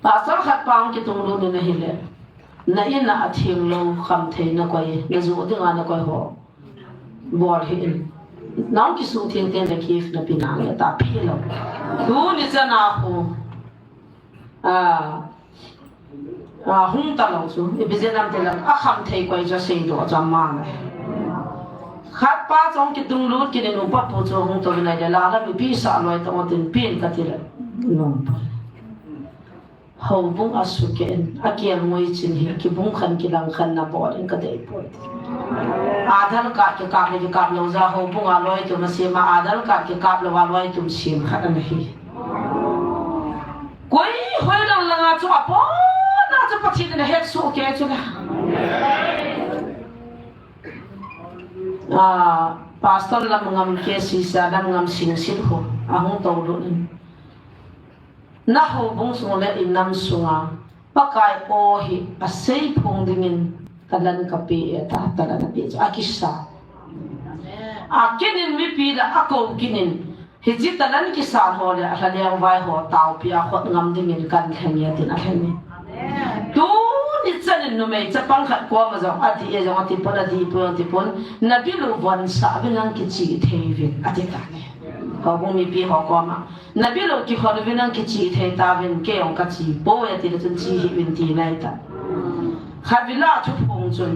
Pastor khat pa hung kitung lou ni na hi le. Na in a theng lou kham thei na koi. Na ju ding a na koi ho. Bol hi in. Nang kisu theng theng le kif na pi nang le ta pi lo. Tuni chan a khu. A, a, hung ta lo chu. I bize nam te lam a kham thei koi chu sei do chu ma na. Khat pa chong kitung lut kini nu pa pu chu hung to nai le la la mi pi sa loi to tin pin ka ti le. Nu pa. Houbung a sukeh in, a kel ngoi chin hi, kibung khan, kilang khan na bol in ka dei poi. Aadhaar card kikap le kikap lou ja, houbung a loi tum a sem a, Aadhaar card kikap lou a loi tum sem khat ana hi. Koi hoi lang lang a chu a pon a chu Pathen in a het soh kei chu la. A, pastor lam ngam ke sisa lam ngam sing sit ho, a hung to lut in. Na houbung sung le i nam sunga Pakai aw hi a sei phong dingin talan ka pe e ta, talan a pe chu a kisa. A kinin mipi la a ko kinin, hichi talan kisan ho le a lha leng vai ho taopi a khot ngam dingin kan lheng e tin a lheng e. Tuni chanin numei chapang khat koma jong a di e jong a ti pon, a di pon, a ti pon, na bilu von sa vin ang kichi thei vin a ti ta ne. Houbung mipi ho koma. Na bilu kihon vin ang kichi thei ta vin, kei jong ka chi poi a ti le chun chi hi vin ti nai ta. Khat vila thuphong chun.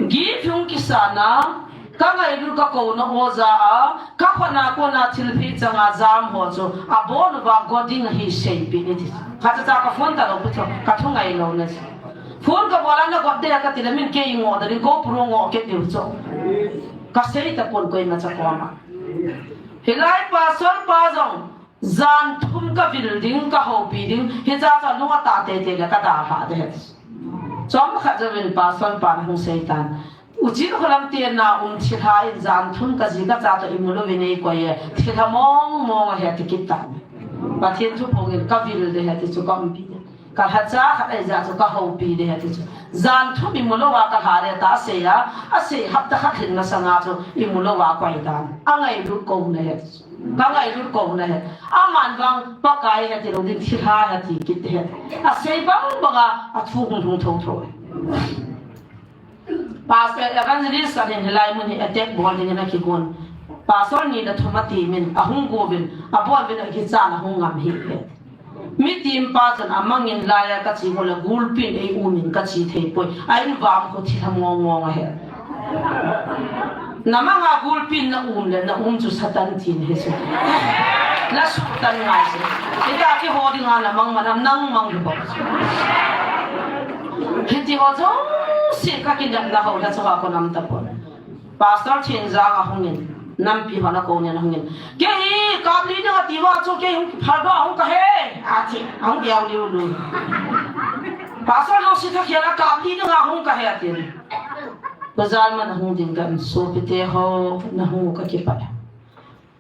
Gift hung kisana, ka ngailut ka kouna oja a, ka khona kona thilphi changa jam ho chu, a bon uva go ding hi seipi ni ti. Khat cha ka phone ta lou pu chu, ka thu ngai lou na chu. Phone ka bol a na go de ka ti le min kei ngo da ri go puro ngo ke diu chu. Ka sei ta pon koima cha koma. Hilai pastor pa jong, jan thum ka vil ding, ka houpi ding, hicha cha nung a ta tete le ka dalha de het. Chom khat jong in pastor pan hung sei tan. Uchin kholam te na um thilha in jan thum ka ji ka cha to i mu louvin ei koi e, thilha mong mong a he ti kit tan. Pathen thuphong in ka vil de he ti chu ka umpi. Ka lhacha khat ahi jeh chu ka houpi de he ti chu. Jan thum i mu lou a ka lha le ta a sei a, a sei hapta khat hin masanga chu i mu lou a koi dan. A ngailut kouna he ti chu. Ka ngailut kouna he. Aman vang Pakai he ti lou ding thilha he ti kit he. A sei bang bang a, a thu hung hung tho tho. Pastor Evangelist khat in hilai mun hi attack bol dingin akigon. Pastor ni le thum ati min, ahung go vin, abol vin akichan ahung ngam hi. Mitim pa chun amangin laiya kachi ho le gulpin ei umin kachi thei poi. A in vam ho thilha mong mong ahi. Na manga gulpin na um le na um chu Satan tin hi chu. Na Satan ngai chu. Ita keiho dinga na mang man am nang mang hi bou. Hiti ho chu. jouse ka kinepna ho lhacha ho a kon um tapon. Pastor Thinjang ahungin, nampi hon akouvin ahungin. Kei hi kap li ding ati uva chu kei hung phal doh a hung kahi, ati, ahung keu liu lu. Pastor Longsi Thakhel a kap li ding a hung kahi atin. Pu Jalman ahung ding kan, sopite ho, nahung u kakipah e.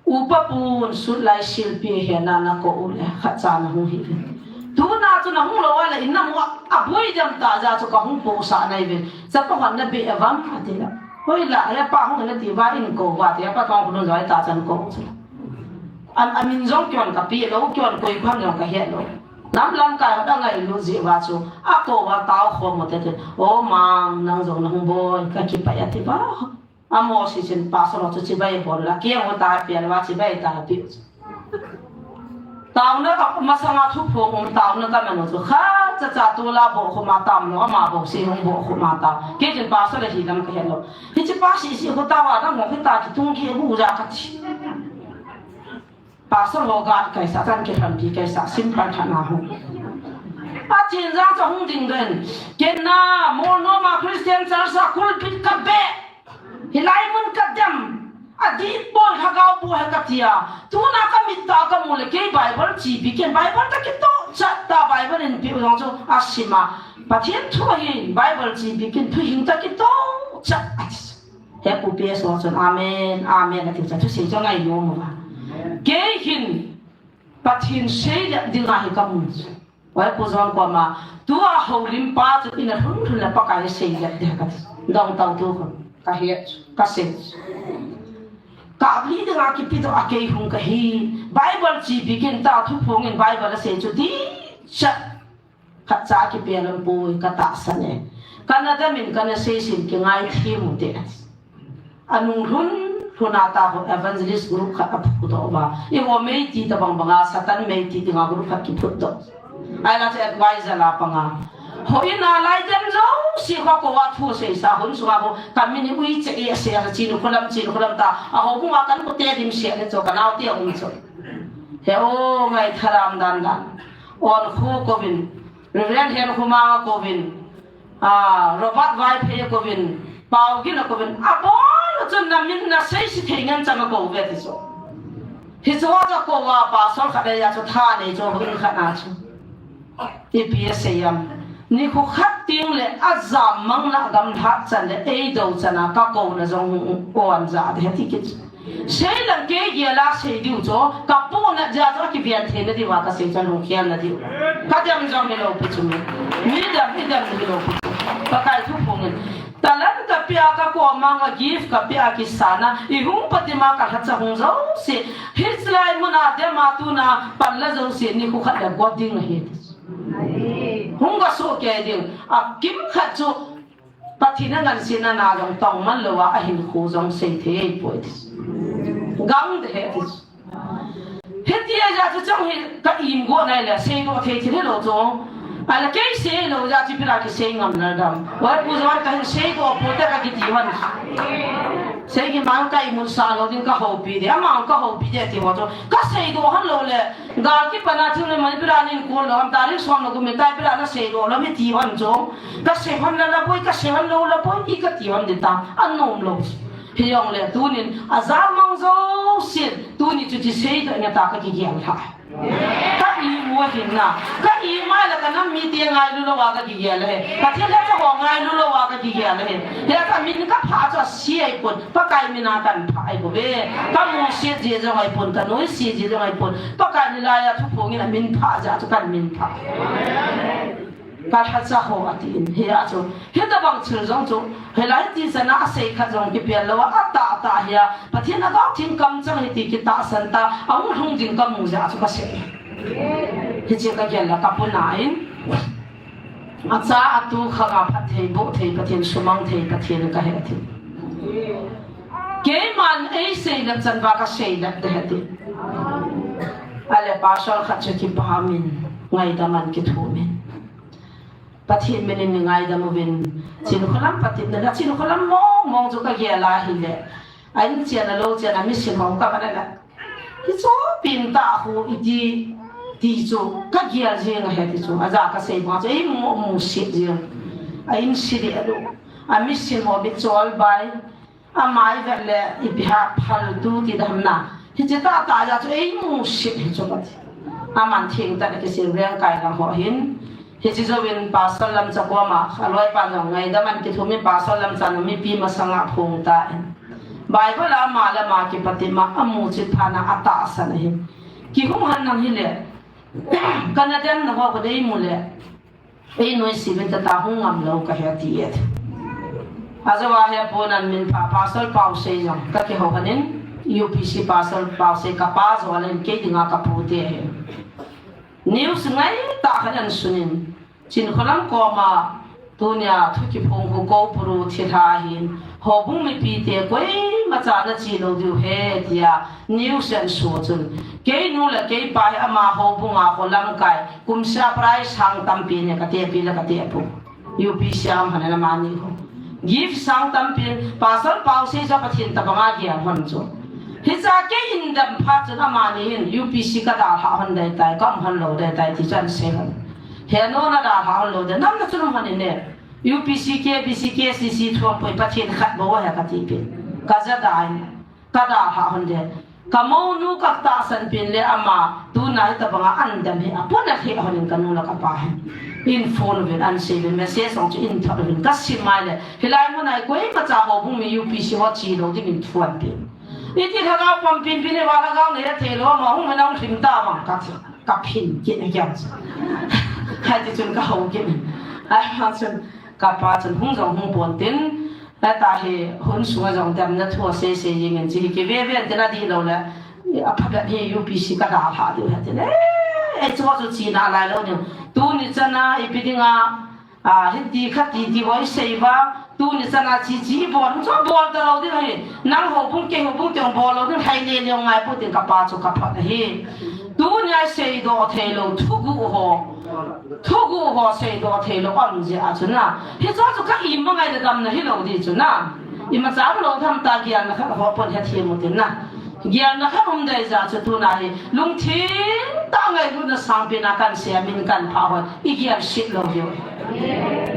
Upa pun sut lai silpi hena nakou u le, khatcha nahung hi. Tuna chu nahung lou a le, in namu a, aboi dam ta jeh chu kahung posah nai ve. Chapa hon nabe avam, ati la. Hoila, hepa hung nati uva in kou uva, ti hepa thong khulun joi ta chan kou chu. Am, amin jong kion kapeh lou, kion koi kham jong kahet lou. Nam lamkai hon angailut jeh uva chu, akou uva tao khom u te te. O Mang, nang jong nahung boi, kakipah e ati uva. Amo si chin pastor chu chibai bol la, kei hung ta pi a la chibai ta pi. Taona ka masanga thuphong um taona ka manu chu kha cha cha tu la bohkhum a tam lou, ama boh si hung bohkhum a ta. Kei chin pastor le hi lam kahet lou. Hiche pa si si khu ta uva dang hung hita kitung ki hu ja kati. Pastor ho ga kaisa, chan kihranpi kaisa, simple thana ho. A Thinjang chu hung ding den. Kei na, Molnom a Christian Church a pulpit kabe. Hilai mun kadem. Adih boi lhagao boi katia. Tuna kamit a kamu le kei Bible chipi ken Bible ta kitoh chat ta Bible in pi u jong chu asima. Pathen thu hi Bible chipi ken thu hing ta kitoh chat ati. He pu P S O chun, "Amen, amen," ati chu, thusei chu angai nom uva. Kei hin Pathen seilep dinga hi kamu. Oi, Pu John koma, tua houlimpa chu ina lhun lhun le Pakai seilep ding kati. Dong tao tu kon, kahet, kasei. Kap li dinga kipe doh a kei hung kahi. Bible chipi ken ta thuphong in Bible asei chu ti cha. Khatcha kipel um poi, katahsan e. Kana dam in kana seisin kingai thim u te. Anung lhun lhun a ta ho evangelist group khat aphudoh uva. Eiho meiti tabang banga Satan meiti dinga group khat kiphutdoh. Ahinla chu advisor la panga. Houin a lai dem jouse ho kou a thu seisa hun sunga ho kamin hi ui che e se a chinu kholam chinu kholam ta. Ahou bunga kan kote dim se le chu kanao te um chu. He o ngai tharam dan dan. On khu kouvin. Reverend Henkho Mang a kouvin, a, Robert Vaiphei a kouvin, Paugin a kouvin, abon chun namin nasei se thei ngen chang a kou uve ti chu. Hichu chu kou a pastor khat le a chu tha nei chu houin khat a chu. Ipi asei am. Nikho khat teng le ajam mang la gamlhat chan le eidou chan a kakouna jong hung on ja de ti kit. Sei lang kei gel a sei diu chu, kapohnat jeh a chu akiven theina diuva kasei chu lungkhel na diu. Kadem jong hilou pi chu mi. Mi dem, mi dem hilou pi chu. Pakai thuphong in. Talent kapeh a kakom a gift kapeh a kisan a. Ihung pati ma kalhacha hung jouse. Hichelai mun a dem a tuna panla jouse nikho khat le got ding ahi. Hung kasoh kei ding. Akimkhat chu Pathen a ngansena na jong tong man lou a, ahinkho jong sei thei poi. Gang de he ti. Hiti a jeh chu chang hi ka im go nai le, seidoh thei thil hilou chu. Ahinla kei seilou jeh chu ipi la kisei ngam na dam. Oi Pu John kahin seidoh poi te kakiti hon. Sei hi mang ka imun sa lou ding kahoupi de, amang kahoupi de ti ho chu. Kaseidoh hon lou le, gal kipan a thil le Manipur a nin kol lou, am tarik som na kum le tai ipi la naseidoh lou mi ti hon chu. Kasei hon la la boi, kasei hon lou la boi, ti kati hon ding ta, anom lou. Hijongle tunin, ajam mang jousen, tuni chu ti seidoh na ta kakigel lha. Ka imu ahin na, ka imu a la kanam mite ngailu lou a kakigel ahi. Pathen lhacha ho ngailu lou a kakigel ahi. Hia kamin kaphah chu ase ahipon, Pakai min a kaphah ahi bou ve. Kamusit jeh jong ahipon, kanoisit jeh jong ahipon. Pakai in hilai a thuphong in amin phah jeh a chu kamin phah. Kalhacha ho atin, hia chu. Hitabang thil jong chu, hilai ti chan a asei khat jong kipel lou a, atah tah hia. Pathen a gao thim kam chang hi ti kitahsan ta, ahung lhung ding kamu jeh a chu kasei. Hiche kagel la kapuna in. Acha atu khang a phatthei bohthei Pathen, sumang thei Pathen kahi ati. Keiman eiseilep chan uva kaseilep de ati. Ahile pastor khat chu kipah in, ngaidam in kithum in. Pathen min in ngaidam uvin. Chinkholam Pathen na, Chinkholam mong mong chu kagel a hile. A in chen a lou chen a mission ho kaman a la. Hiche pen tah khu iti ti chu kagel jeng ahi ti chu. Aja kasei bang chu eimu musit jeng. A in si de a lou. A mission ho bit chol bai. Ama i vet le ipi ham phal tu ti dam na. Hiche tah tah jeh chu eimu sih hi chu kati. Aman thengtah a kisil veng kai lang ho hin. Hiche jouvin Pastor Lamcha koma, aloi pan jong ngaidam a kithumin Pastor Lamcha in mipi masanga phong tan. Bible a ama le ama kipatep ma amu chit phat na atahsan ahi. Kihung han nang hile. Kana dem na ho ka dei mu le. Ei noise uvin tah tah hung ngam lou kahe ti e. Ajou a he pon an min pha Pastor Pausei jong ka kihou hanin U P C Pastor Pausei ka pa jo alen kei dinga ka pu te he. News ngai tah khat an sunin. Chinkholam koma tunia thu kiphong hu ko puru thi tha hin. Houbung mipi te koima cha na chi lou diu he tia news an su chun. Kei nu le kei pa hi ama houbung a ko lamkai. Kum sia prize sang tampi ne ka te pi le ka te pu. U P C a um hana mani ho. Gift sang tampi, Pastor Pausei cha Pathen tabanga gial hon chu. Hicha kei in dam phat chun amani hin U P C ka dalha hon dai tai, ka um hon lou dai tai ti chan sei hon. He no na dalha hon lou dai, nam na chun um hon in ne. U P C, K B C, K C C thuam poi Pathen khat bou he ka ti pi. Ka ja dai. Ka dalha hon le. Ka mounu ka tahsan pen le ama tuna hitabanga an dam hi apun a he hon in ka nu le ka pa hi. In phone uvin an sei uvin message jong chu in thot uvin ka sim mai le. Hilai mun a hi koima cha houbung mi U P C ho chi lou ding in thuan pen. Iti lhagao pam pen pen le va lhagao nei a thei lou ama hung hena hung hlim ta vang ka thi. Ka phin kit a kiang chu. Hai ti chun ka hou kit. Ai ha chun ka pa chun hung jong hung pon tin. Heta hi hun sunga jong damna thu asei sei jing in chi hi kive ve an tin adih lou le. Aphabep hi U P C ka dalha diu he tin. Eh, eh, chu chu chi na lai lou diu. Tuni chana ipi dinga, ah, hiti khati ti hoi sei va. Tuni chana chi chi bol, chu bol ta lou diu hi. Nang houbung kei houbung kei bol lou diu hai le le ngai pu tin ka pa chu ka phat hi. Tunia seidoh thei lou thuguh ho. Thuguh ho seidoh thei lou um jeh a chu na. Hicho chu ka ima ngai le damna hi lou di chu na. Imacha lou tham ta gial na khat ho pon he thim u tin na. Gial na khat um dei jeh a chu tuna hi. Lungthim tah ngailutna sangpen a kan sei a min kan pha hon. I gial sit lou diu.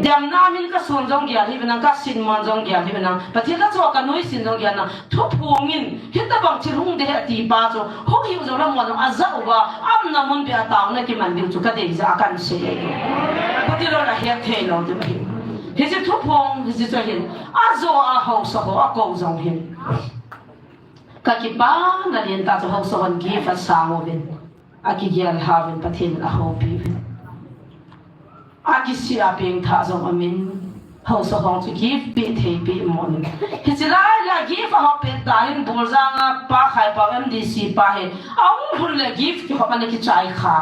Damna min ka sun jong gial hi ve nang ka sin mon jong gial hi ve nang. Pathen la chu ka nuisin jong gial na. Thuphong in, hitabang thil hung ding ahi ati pa chu, hung hiu jong lamon a ja uva, aumna mun beh a taona kiman diu chu ka dei jeh a kan sei ahi. Khuti lou la het thei lou diu ahi. Hiche thuphong, hiche chu hin, ajo a haosa ho a kou jong hin. Ka kipana lien tah chu haosa hon gift asang uvin. Akigel hauvin Pathen in ahoupi uvin. Akisih a pengthah jong umin. Haosa ho chu gift pe thei pe mo in. Hiche lai le gift ahop pet ta hin Buljang a Pa Khaipau M D C pa hi. Ahung lhun le gift kihop ana kichai kha.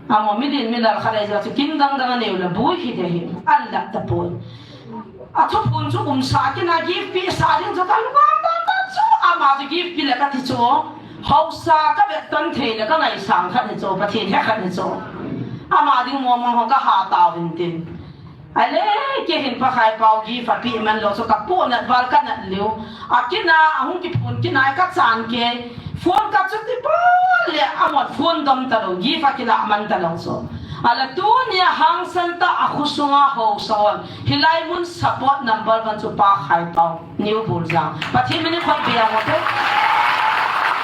Amo midin milal khat ahi jeh chu kin dang dang anei u le bui hi de hi. An lat tapoi. A thuphon chu umsa kit na gift pe sa ding chu ka lungam dan dan chu ama chu gift pe le ka ti chu. Haosa ka vet ton thei le ka ngaisang khat hi chu, Pathen he khat hi chu. Ama ding mong mong ho ka ha tau hin tin. Ahile kei hin Pa Khaipau gift ape man lou chu ka poh nat val ka nat lou. Akina ahung kiphon kina ka chan kei. Phone ka chuti pon le amon phone dom talou, gift akila man talou chu. Ahile tunia hangsan tah a khosunga haosa hon. Hilai mun support number one chu Pa Khaipau, New Buljang. Pathen min in khut beng u te.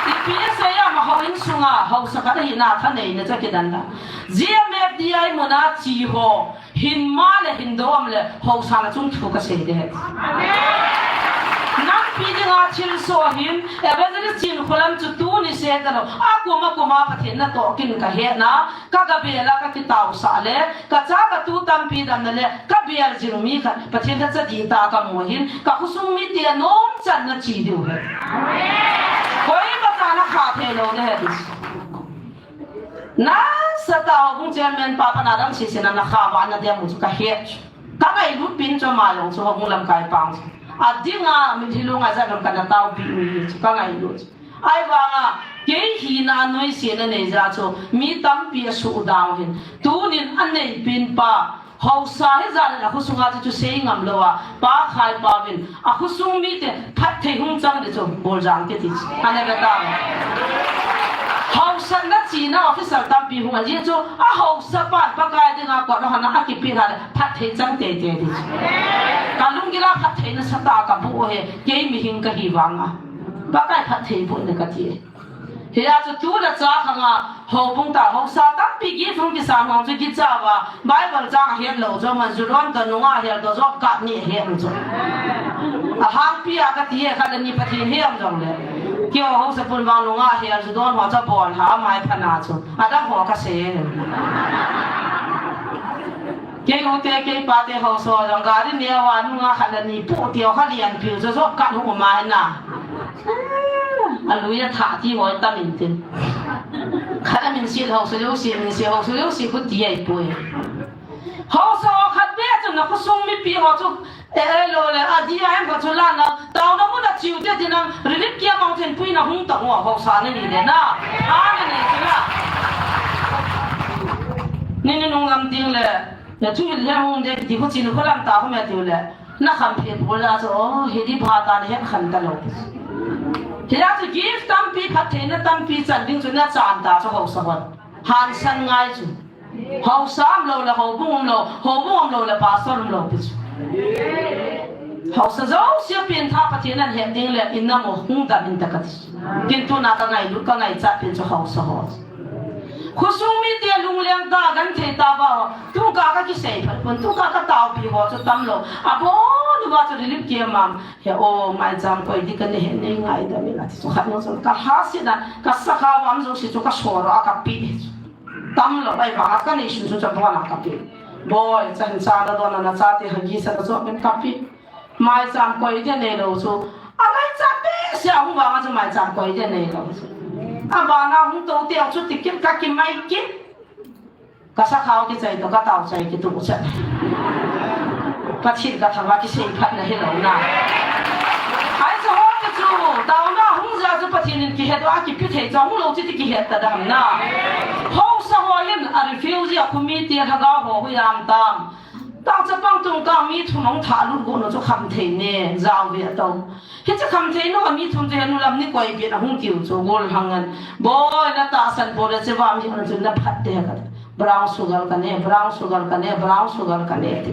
Ipi asei a ma hou in sunga haosa khat ahina thaneina chu kidan da. G M F D I mun a chi ho. Hin ma le hin dom le, haosa na chung thu ka sei de. Nampi dinga thilsoh hin, Evangelist Chinkholam chu tuni seh talou, akum akum a Pathen natoh kit in ka hetna, ka gabel a ka kitaosah le, ka cha ka tu tampi damna le, ka bel jing mi khat, Pathen lhacha dihtah ka mu hin, ka khosung mite nom channa chi diu ahi. Koima cha na kha thei lou de. Nasatah a houbung chairman pa pan a dam sese na na kha uva na dem u chu ka het. Ka ngailut pin chu ama jong chu houbung lamkai pa chu. Adinga mitlhi lunga jat lam kana taopi mi hi chu ka ngailut. Ahivanga kei hina noise na nei jeh a chu mi tampi asuh down hin. Tunin anei pin pa Haosa hi jan in a khosunga chu, chu sei ngam lou a, Pa Khaipauvin a khosung mite phatthei hung chang ding chu, Boljang kiti chu. Ane ka ta. Haosatna china officer tampi hung a, ajeh chu a haosa pan Pakai dinga kot a hon a, akipeh a le phatthei chang teitei ding chu. Ka lunggil a phatthei nasatah a ka boh e, kei mihing ka hi vang a. Pakai phatthei boh in ka ti e. Hia chu tu le cha khang a, houbung ta, haosa tampi gift hung kisan hung chu kicha uva, Bible chang ahet lou chu, man ju don to nunga hel to job card ni ahet lou chu. Ahangpi a ka ti e, khat le ni Pathen hem jong le. Keiho haosa pun vang nunga hel ju don ho chu bol ha, amai phana chu. Adang ho ka sei e. Kei u te, kei pa te haosa jong gari neo a nunga khat le ni pu tio kha lian piu chu job card hung um a na. A lui a thah ti hoi tam in tin. Khat a min sil haosa lou si, min sil haosa lou si khu ti ai poi. Haosa ho khat be chu na khosung mipi ho chu, eh, eh, lou le, a di a em ho chu la na, taona mun a chiu te ti nang, relief camp a thil puina hung ta ho, haosa na ni le na. A na ni chu la. Ni ni nung lam ding le, na chu le hung de, di ho chin ho lam ta ho me ti le. Na kham phe bol a chu, oh, hi di ba ta na het khan ta lou. Hi la chu gift tampi, phattheina tampi chan ding chu na chan ta chu haosa hon. Hansan ngai chu. Haosa um lou le, houbung um lou, houbung um lou le, pastor um lou pi chu. Haosa jouse a pengthah Pathen in ahet ding le, in na mo hung dam in ta ka ti. Tin tuna ka ngailut, ka ngaichat pen chu haosa ho. Khosung mite lungleng ta, genthei ta uva, tu ka ka kisei phat pon, tu ka ka taopi ho chu tam lou. Abon uva chu relief camp a, he o, maicham koi di ka nei he nei ngaidam in a ti chu khat nung chu ka hasit a, ka sakha uva um jouse chu ka sor a ka pe. Tam lou, ahivang a ka nei sun sun chu abon a ka pe. Boi, chan cha na don na chate hagi sa ka chu min ka pe. Maicham koi dia nei lou chu. A maicham behseh a hung vang a chu maicham koi dia nei lou chu. A bana hung tou teng chu ti kit ka kimai kit. Ka sakha u kichai to ka tao chai kituh chet. Pathen ka thangvah kisei phat na hi lou na. Ai chu ho ti chu. Taona hung ja chu Pathen in kihet a kipe thei chu hung lou chu ti kihet ta dam na. Haosa ho hin a refugee a khomi te lhagao ho hui am tam. Tang chapang tung kang mi thum hung thah lut gu nu chu khamthei ne, jao ve to. Hiche khamthei nu a mi thum chu he nu lam ni koi bit a hung tiu chu gol hang an. Boi na tahsan bol le che va mi hung chu na phat te ka. Brown sugar ka ne, brown sugar ka ne, brown sugar ka ne ti.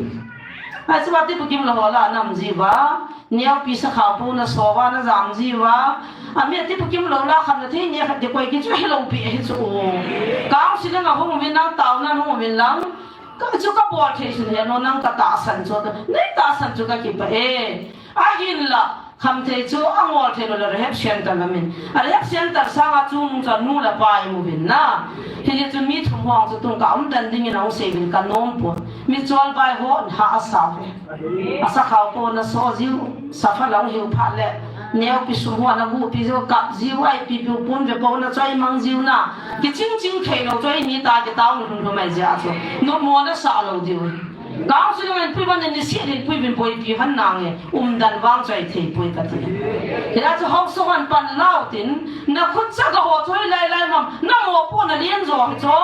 Ai chu va ti pu kim lo ho la nam ji va. Neo pi sakha pu na so va na jam ji va. A mi ti pu kim lo la khan na thei ne khat de koi ki chu he lo pi he chu. Kang si le nga hung min lang tao na hung min lang. Ka chu ka bol thei sun he no nang ka tahsan chu, nei tahsan chu ka kipa e. Ahinla, khamthei chu a ngol thei lo le rehab center la min. A rehab center sanga chu nung chu nu le pa i mu vin na. Hi chu mi thum hung chu tung ka um dan ding in a hung sei vin ka nom pon. Mi chol bai ho ha a sa ve. A sakha u ko na so jiu, sapha la hung hiu phat le. Neo pi sum ho na gu pi jiu kap jiu ai pi pi pun ve ko na choi mang jiu na. Ki ching ching thei lo choi ni ta ki tao nu hun mai jia chu. Nu mo na sa lo diu. Kang su ngen pui ban ni si ni pui bin poi pi han na nge. Um dan vang choi thei poi ka ti. Hi la chu hok so han pan lau tin. Na khut cha ka ho choi lai lai mam. Na mo po na lien jo hi cho.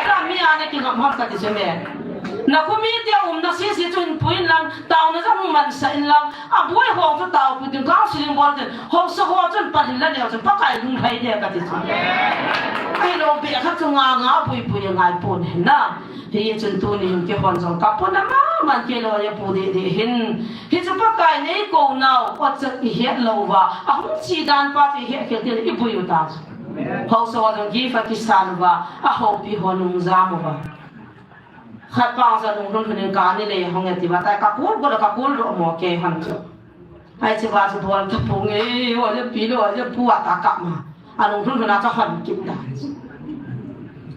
Ka mi a na ki ngam har ka ti se me. Na khu mi te um na si si chun pui in lang. Tao na jong man sa in lang. A bui ho chu tao pu tin kang su ling bol tin. Ho so ho chun pan in la neo chun pa kai lung hai de ka ti chu. Ai lo be kha chu nga nga bui bui ngai pon hin na. Hi chun tuni hin kihon jong ka pon a ma man ke lo ya pu de de hin. Hi chu Pakai nei ko nau, o chak i het lo va. A hung chi dan pa chu i het khel te i bui u ta. Haosa jong gift a kisan va, a hopi ho nung jam u va. Khat pa sa nung lhun lhun in ka ni le hong e ti va ta ka kul kul ka kul ro mo ke han chu. Ai chi va chu bol ta pu nge, o le pi lo, o le pu a ta ka ma. A nung lhun lhun a cha hon kit ta.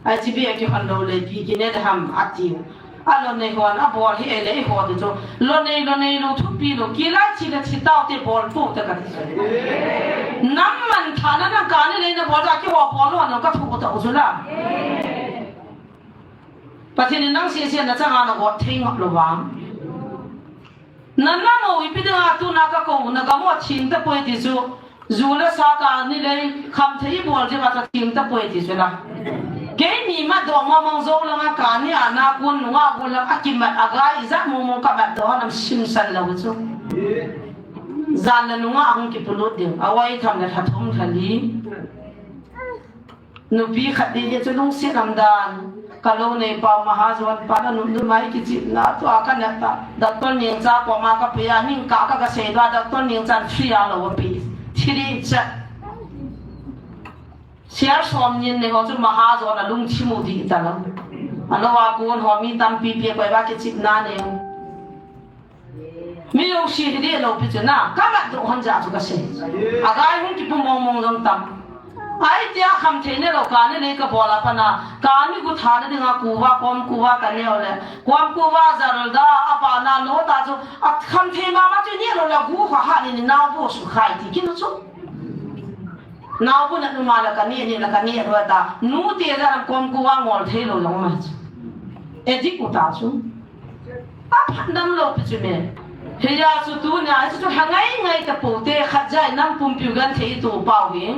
Ai chi bi a ki hon lo le pi ki ne le ham a ti. A lo nei hon a bol hi e le i ho ti chu. Lo nei, lo nei lo thupi lo. Ki lai chi le chi tao te bol pu te ka ti chu. Nam man tha na nang ka ni le na bol ta ki ho bol lo no ka thu ta u chu la. Pathen in nang sia sia na changa na got thei ngap lo vang. Na na mo ipi dinga tuna ka ko na gam u a thim ta poi ti chu. Ju le sa ka ni lei kham thei bol jing a ka thim ta poi ti chu la. Keini matdoh mong mong jou langa kani a nakon nungah gon lang akimat a gai ijat mong mong kamatdoh ham simsan lou chu. Jan le nungah ahung kipulut ding. Awai tham le lha thum lha li. Nupi khat ding chu lungset umdan. Ka lou neipa mahajon pa na num num mai kichepna tua ka nat ta. Doctor Nengcha koma ka pe a, ningkah ka ka seidoh a, Doctor Nengchan free a lou a pe. Thiri cha. Share som nin nei ho chu mahajon a lungthim u dih talou. Alou a kon ho mi tampi pi a koi va kichepna nei. Mi lungset hi dih lou pi chu na, ka matdoh hon jeh chu ka sei. A gai hung kipu mong mong jong tam. Ai tia khamthei neilou kani nei ka bol a pat na, kani gu thana dinga kuva, kom kuva ka neo le, kom kuva jalda, a bana lo ta chu, a khamthei mama chu neilou la gu kha ha ni ni nao bu su khai ti kinu chu. Nao bu na nu ma la ka ni ni la ka ni ro ta, nu te ja ram kom kuva ngol thei lou jong ma chu. E dik u ta chu. A phat dam lou pi chu me. Hiya chu tunia, hichu chu ha ngai ngai ta pou te, khat jai nam pumpiu genthei tu pau hi.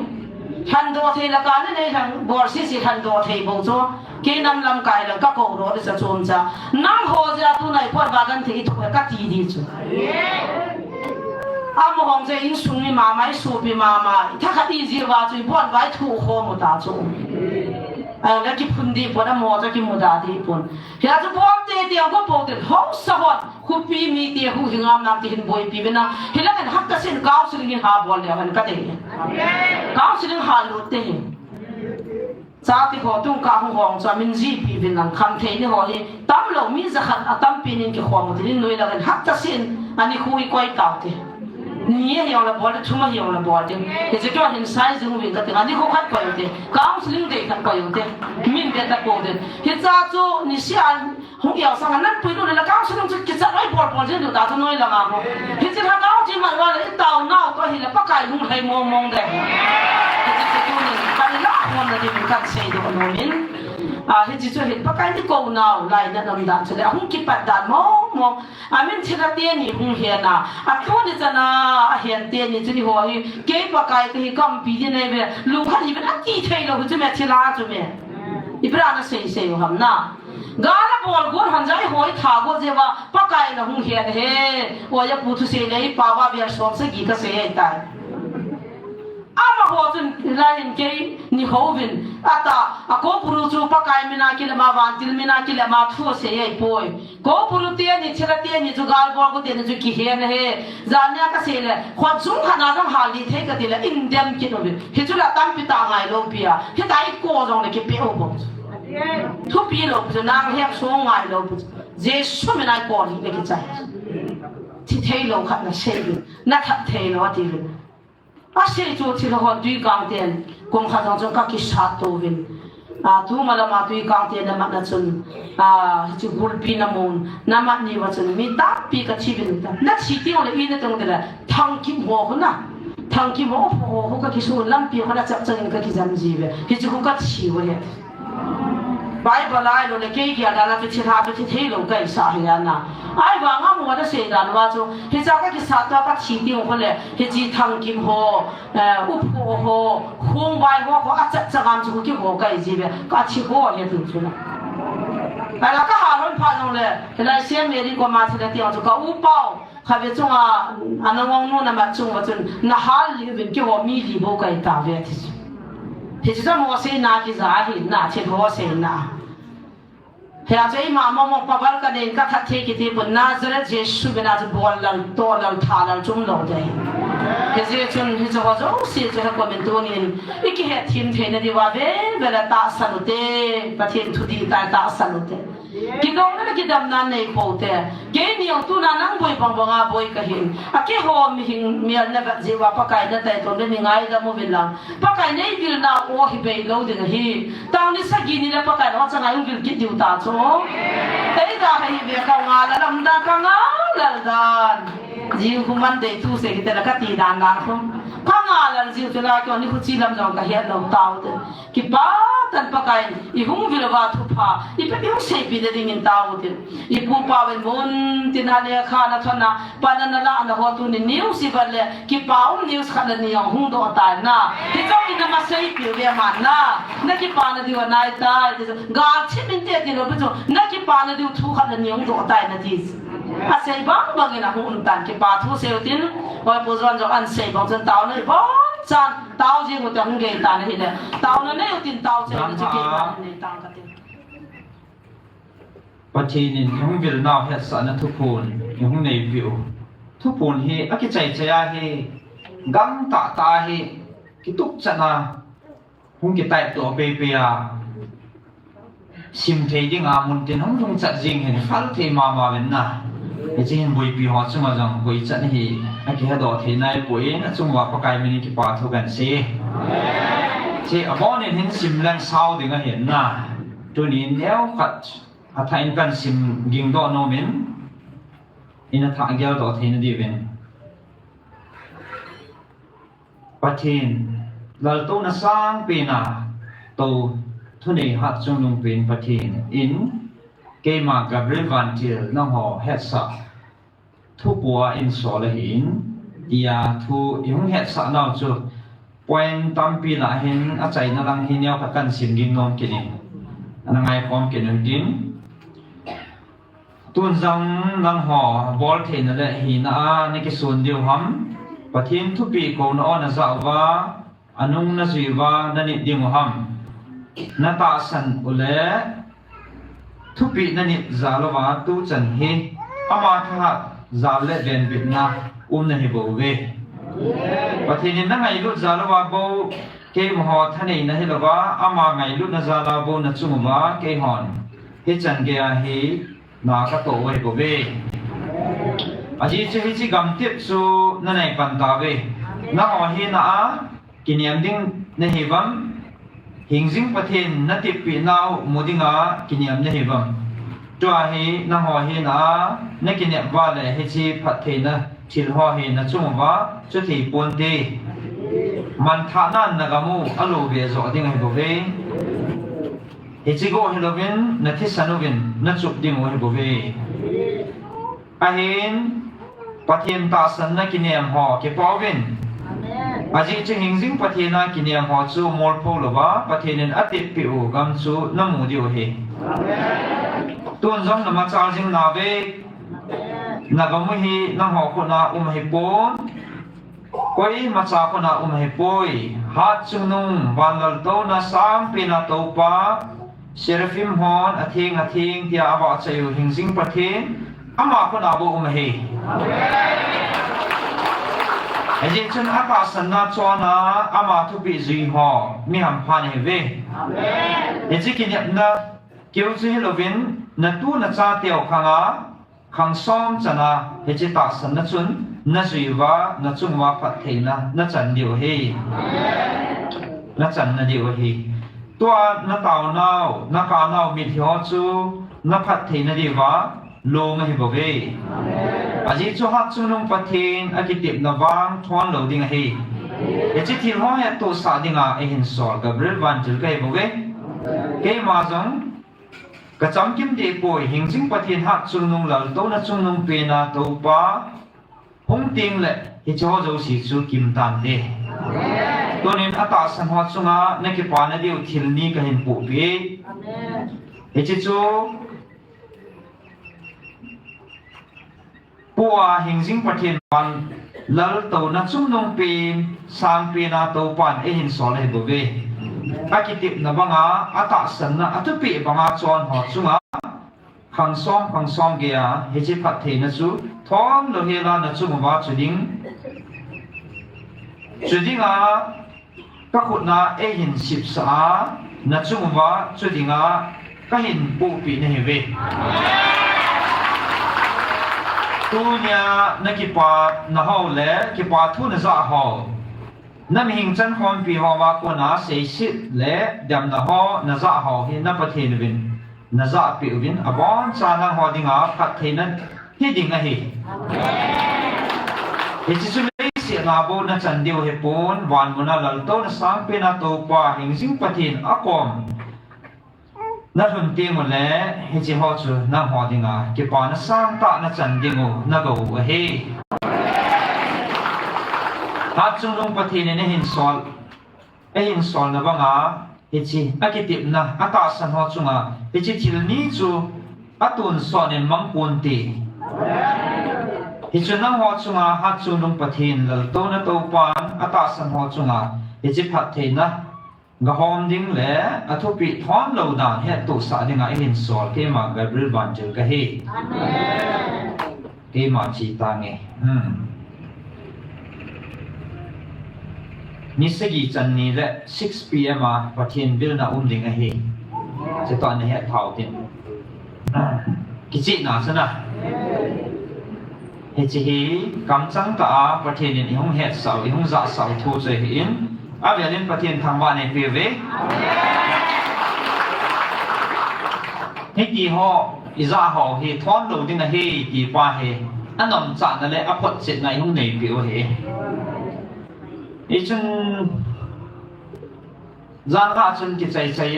Lhandoh thei la kani nei lhan bol sisi lhandoh thei bou chu. Kei nam lamkai lang ka kou ro di sa chom cha. Nam ho jeh a tunai pon va genthei tu ka ti di chu. Amaho jeh insung mi mama, isopi mama. Tha khat i jeh va chu i bon vai thu khom u ta chu. A la kiphun di pon, amaho chu kimuda di pon. Hia chu bol tei tei a go pou te, hausa hon, khopi mite huhhing ngam nam ti hin boipi uvin a. Hilai hen hakka sin counseling hi ha bol leu hen ka dei. Counseling ha lut te hi. Chate ho tung ka hung hong chu a min jipi uvin lang, khamthei ni ho hi tamlou mi jakhat a tampi nin kikhom u tin, in noi lang hen hakka sin, ani khu i koi tau te. Ni a hi ong la bol te, thum a hi ong la bol te. Hiche keu hin sai jing uvin ka ti, ani khu khat koi u te. Counseling dei khat koi u te. Min be ta pou te. Hicha chu niseh a hung iau sang a nan pui lou le la counseling chu kicha loi bol bol jing diu ta chu noi langa mo. Hiche la counseling man va le i tao nau toh hi le Pakai lunglhai mong mong de. Hiche chu tunin ka la hon na din kan sei diu nom in. A, hiche chu hin Pakai ni kou nau lai na nam dan chu le hung kipat dan mong mong. A min thilha teni hung hen a. A tuni chan a, a hen teni chu ni ho hi. Kei Pakai kahi kampi di nei ve. Lungkhat hi ve na ti thei lou chu me thilha chu me. Ipi a na sei sei u ham na. Gal a bol gon han jai hoi tha go jeh va Pakai na hung hen he. Oi a pu thusei le i pa va vel som sagi ka sei ai tai. Amaho chun lai in kei ni houvin. Ata, a kopuru chu Pakai mina kile ma vantil mina kile ma thu sei ai poi. Kopuru teni, thilha teni chu gal bol go teni chu kihen he. Jan nia ka sei le, khut jung khat na jong hal di thei ka ti le, in dem kit uvin. Hichu la tampi ta ngai lou pi a. Hitia i ko jong le kipe u bou. Thupi lou pi chu nang hep so ngai lou pi chu. Jesu min a i ko ni le kichai. Thi thei lou khat na sei uvin. Na that thei lou a ti uvin. A sei chu thilha hon Tuikang ten, kum khat jong chun ka kisat to uvin. A, tuma lama Tuikang ten na mat na chun, a, hichu gulpi na mun, na mat ni va chun, mi tampi ka thi uvin ta. Na thi teng le i na tong te le, Thangkim ho khu na. Thangkim ho, ho, ho ka kisu lampi khu na chap changin ka kijam ji ve. Hichu khu ka thi uve. Bible a i lo le kei gel dan a chu thilha chu thi thei lou ka i sa hi a na. Ahivang a mo na sei dan uva chu, hicha ka kisat to ka thi teng khu le, hiche Thangkim ho, eh, Upho ho, Khongvai ho, ho a chat changam chu kiho ka i ji ve, ka thi ho he tu chu na. Ala ka ha lon pha jong le, hilai Saint Mary koma thilha teng chu ka u pau, Khatvei chunga, a nangong nu na mat chung va chun, na hal li uvin keiho mi li bou kai ta ve ti chu. Hichu chu mo seina kija hi, na thil ho seina. Hia chu eima mong mong paval ka nei in ka that thei kiti pon Nazareth Jesu mina chu bol lal, to lal, tha lal chum lou te. Hijeh chun hichu ho jouse chu he komin tunin, i kihet thim theina diuva ve, ve le tahsan u te, Pathen thudih tai tahsan u te. Kidona le kidamna nei pou te. Keini jong tuna nang boi bang banga boi kahin. A keiho mihing mel na vet jeh uva Pakai na taitom le nei ngaidam uvin lang. Pakai nei vilna u hi bei lou ding ahi. Tang ni sagi ni le Pakai na chang a hung vil kit diu ta chu. Ei da hi ve ka nga la lam da ka nga la dan. Jing khu man dei tu se kiti la ka ti dan dan khu. Ka ngal an jing chu la kyo ni khu chi lam jong ka hiat lo tao te. Kipa tan Pakai in i hung vil va thupha i pe i hung seipeh na dingin tao te. I pu pa ven mun tin ha le kha na thon na pa na na la na ho tu ni news i va le kipa um news khat na ni hung do ta na. Hi jong in na ma seipeh ve man na. Na kipa na diu nai tai. Gal chim in te ti lo pe chu na kipa na diu thu khat na ni hung do tai na ti. A sei bang bang in a hung um tan kipa thu sei u tin, hoi pu John jong an sei bang chun taona i bon chan tao jing u te hung gei tan ahi le. Taona nei u tin tao sei u na chu kei bang nei tan ka tin. Pathen in i hung vil nau hetsahna thuphon i hung nei peh u. Thuphon hi a kichai chai a hi gam tah tah a hi kitup chan a hung kitai to pei pei a. Sim thei ding a mun tin hung lung chat jing hin phal thei mama ven na. Hiche hin boipi ho chunga jong boi chat hi a kihe doh thei nai poi, a chung uva Pakai min in kipa thu kan sei. Hiche a bon in hin sim leng sao ding ahin na. Tuni neo khat a tha in kan sim ging doh nom in. In a tha gel doh thei na diuvin. Pathen, laltouna sangpen a tou thunei hat chungnung pen Pathen in keima Gabriel Vantil nangho hetsah thu pua in sol ahin, tia thu i hung hetsah nau chu point tampi lah hin a chaina lang hi neo khat kan sim ging nom kit in, ana ngai khom kit un tin. Tun jong nangho bol theina le hina a na kisun diu ham? Pathen thupeh kouna o na ja uva, anung na jui uva na nit ding u ham? Na tahsan u le thupeh na nit jal uva tu chan hi ama thahat jal le venbitna um na hi bou ve. Pathen in na ngailut jal uva bou, keimaho thaneina hilouva ama ngailutna jal a bou na chung uva keihon hichan gei a hi na ka toh u ahi bouve. Ajeh chu hiche gamtep chu na nei pan tauve. Nangho hina a kinem ding na hi uvam? Hingjing Pathen na teppeh nau mu dinga kinem na hi uvam? Tua hi nangho hina a na kinep uva le hiche phattheina thil ho hi na chung uva chu thei ponte. Manthahnan na gam u a lo ve joh ding ahi bouve. Hiche go hilouvin na thisan uvin na chup ding u ahi bouve. Ahin, Pathen tahsan na kinem ho kipa uvin. Ajeh chu hingjing Pathen a kinem ho chu molpho louva Pathen in a teppeh u gam chu na mu diu ahi. Tun jong na machal jing nauve. Na gam u hi nangho khut a um ahi pon. Koimacha khut a um ahi poi. Hat chungnung van laltouna sangpen a toupa, Seraphim hon atheng atheng tia avahchoi u hingjing Pathen ama khut a bou um ahi. Hijeh chun atahsan na chon a ama thupeh jui ho mi hampha na hiuve. Hiche kinepna keu chu hilouvin na tu na cha teu khang a khang som chan a hiche tahsan na chun na jui uva na chung uva phattheina na chan diu ahi. Na chan na diu ahi. Tua na taonau, na kanau mitlhi ho chu na phattheina diuva long ahi bouve. Ajeh chu hat chungnung Pathen a kitepna vang thon lou ding ahi. Hiche thil ho hettohsah dinga eihin sol Gabriel Vantil kahi bouve. Keima jong ka chamkim deh poi, hingjing Pathen hat chungnung laltouna chungnung pen a toupa hung teng le hiche ho jouse chu kim tante. Tunin atahsan ho chunga na kipa na diu thil ni kahin pohpeh e. Hiche chu Pu a hingjing Pathen van laltouna chungnung pen, sangpen a toupan eihin sol ahi bouve. Akitepna banga, atahsanna, athupeh banga chon ho chunga khang som, khang som geiya hiche phattheina chu thon louhela na chung uva chu ding. Chu dinga ka khutna eihin sipsah a, na chung uva chu dinga kahin pohpeh nahiuve. Tunia na kipana ho le kipa thu na jah ho, na mihing chankhompi ho a kona seiset le demna ho na jah ho hi na Pathen uvin na jah peh uvin, aboncha nangho dinga phattheina hiding ahi. Hiche chu leiset Nabou nachan diu hipon, vanmuna laltouna sangpen a Toupa hingjing Pathen akom nalhun tengule, hiche ho chu nangho dinga kipana sangtah nachan dingu nagou u ahi. Hatchungnung Pathen in eihin sol, eihin solna banga, hiche akitepna atahsan ho chunga hiche thil ni chu atonsot in mang ponte. Hichu nangho chunga Hatchungnung Pathen laltouna Toupan atahsan ho chunga hiche phattheina gahom ding le athupeh thonlou dan hettohsah dinga eihin sol keima Gabriel Vantil kahi. Keima chi tange. Ni sagi channi le six PM a Pathen vilna um ding ahi. Chutoh nahet thau tin, kichihna chuna. Hiche hi kamchang tah a Pathen in ihung hetsah u, ihung jahsah u thu chu ahin, avelin Pathen thangvah neipeuve. Hitiho ijah ho hi thonlou ding ahi tipa hi anomchahna le aphotchetna ihung neipeh u ahi. Hichun janhi chun kichaichai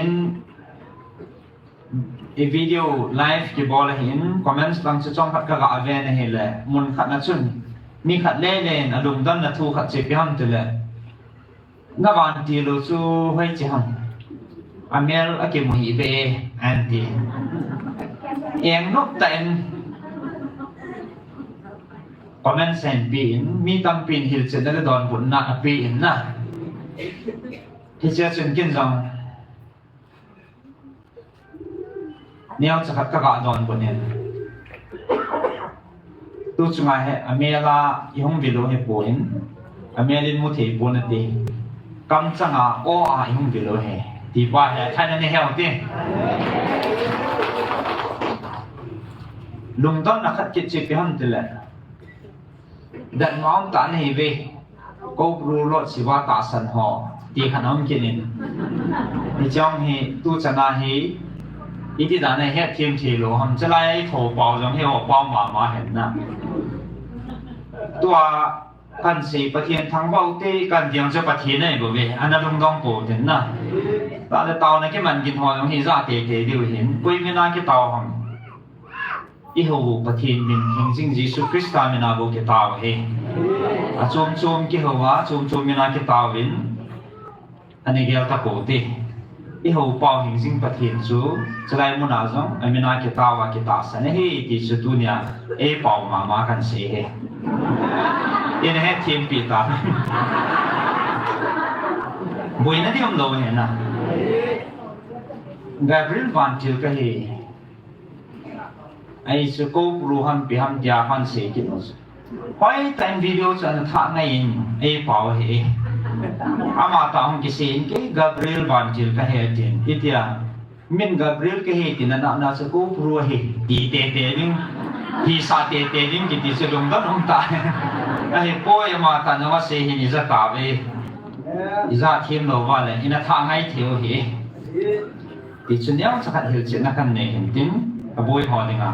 in video live kibol ahin, comments lang chu chomkhat kaga ven ahile, mun khat na chun mi khat lelen alungdonna thu khat chu ipi ham tile, navantil u chu hoiche ham, amel akimu hih beh e, anti. Engnop tah in comment seiyin, mi tampin hilchetna le donbutna apen na. Hichea chun ken jong neocha khat kaga donbut in, tu chunga hi amel a ihung vil u hipon, amel in muthei pon ati, kamchanga aw a ihung vil u ahi tipa hi thaneina neihe u hite. Lungdonna khat kit chu ipi ham tile, datmo umtah nahiuve. Koubru Lord Shiva tahsan ho ti khat aum kit in, hiche jong hi tuchana hi iti dana ihetthem theilou ham, chulai a ithou pau jong hi o pau mama ahin na. Tua kansei Pathen thangvah u hite, kati jong chu Pathen ahibouve, ana lungdong pou hitin na. Tale taona kiman gin ho jong hi ijat teitei diu ahin, koi mina kitao ham? Ihou u Pathen min, hingjing Jesu Christa mina bou kitao ahi. Achom chom kihou a, achom chom mina kitao in, ana gel tapou hite. Ihou pau hingjing Pathen chu chulai muna jong amina kitao a kitahsan ahi ti chu tunia eipao mama kansei ahi. Ina hetthem peh ta. Boina ding umlou ahi na. Gabriel Vantil kahi. Ahi chu koubru ham ipi ham tia kansei kit u chu, hoitah in video chu ana thah ngai in eipao ahi. Amatah hung kisei in, kei Gabriel Vantil kahi tin, itia, min Gabriel kahi tin, ana na chu koubru ahi ti teitei ding, hisah teitei ding kiti chu lungdon umtah. Ahipoi, amatah in asei hin ija tauve. Ija themlou vale, ina thah ngai thei u ahi. Ti chu neocha khat hilchetna kanei hin tin, aboi ho dinga.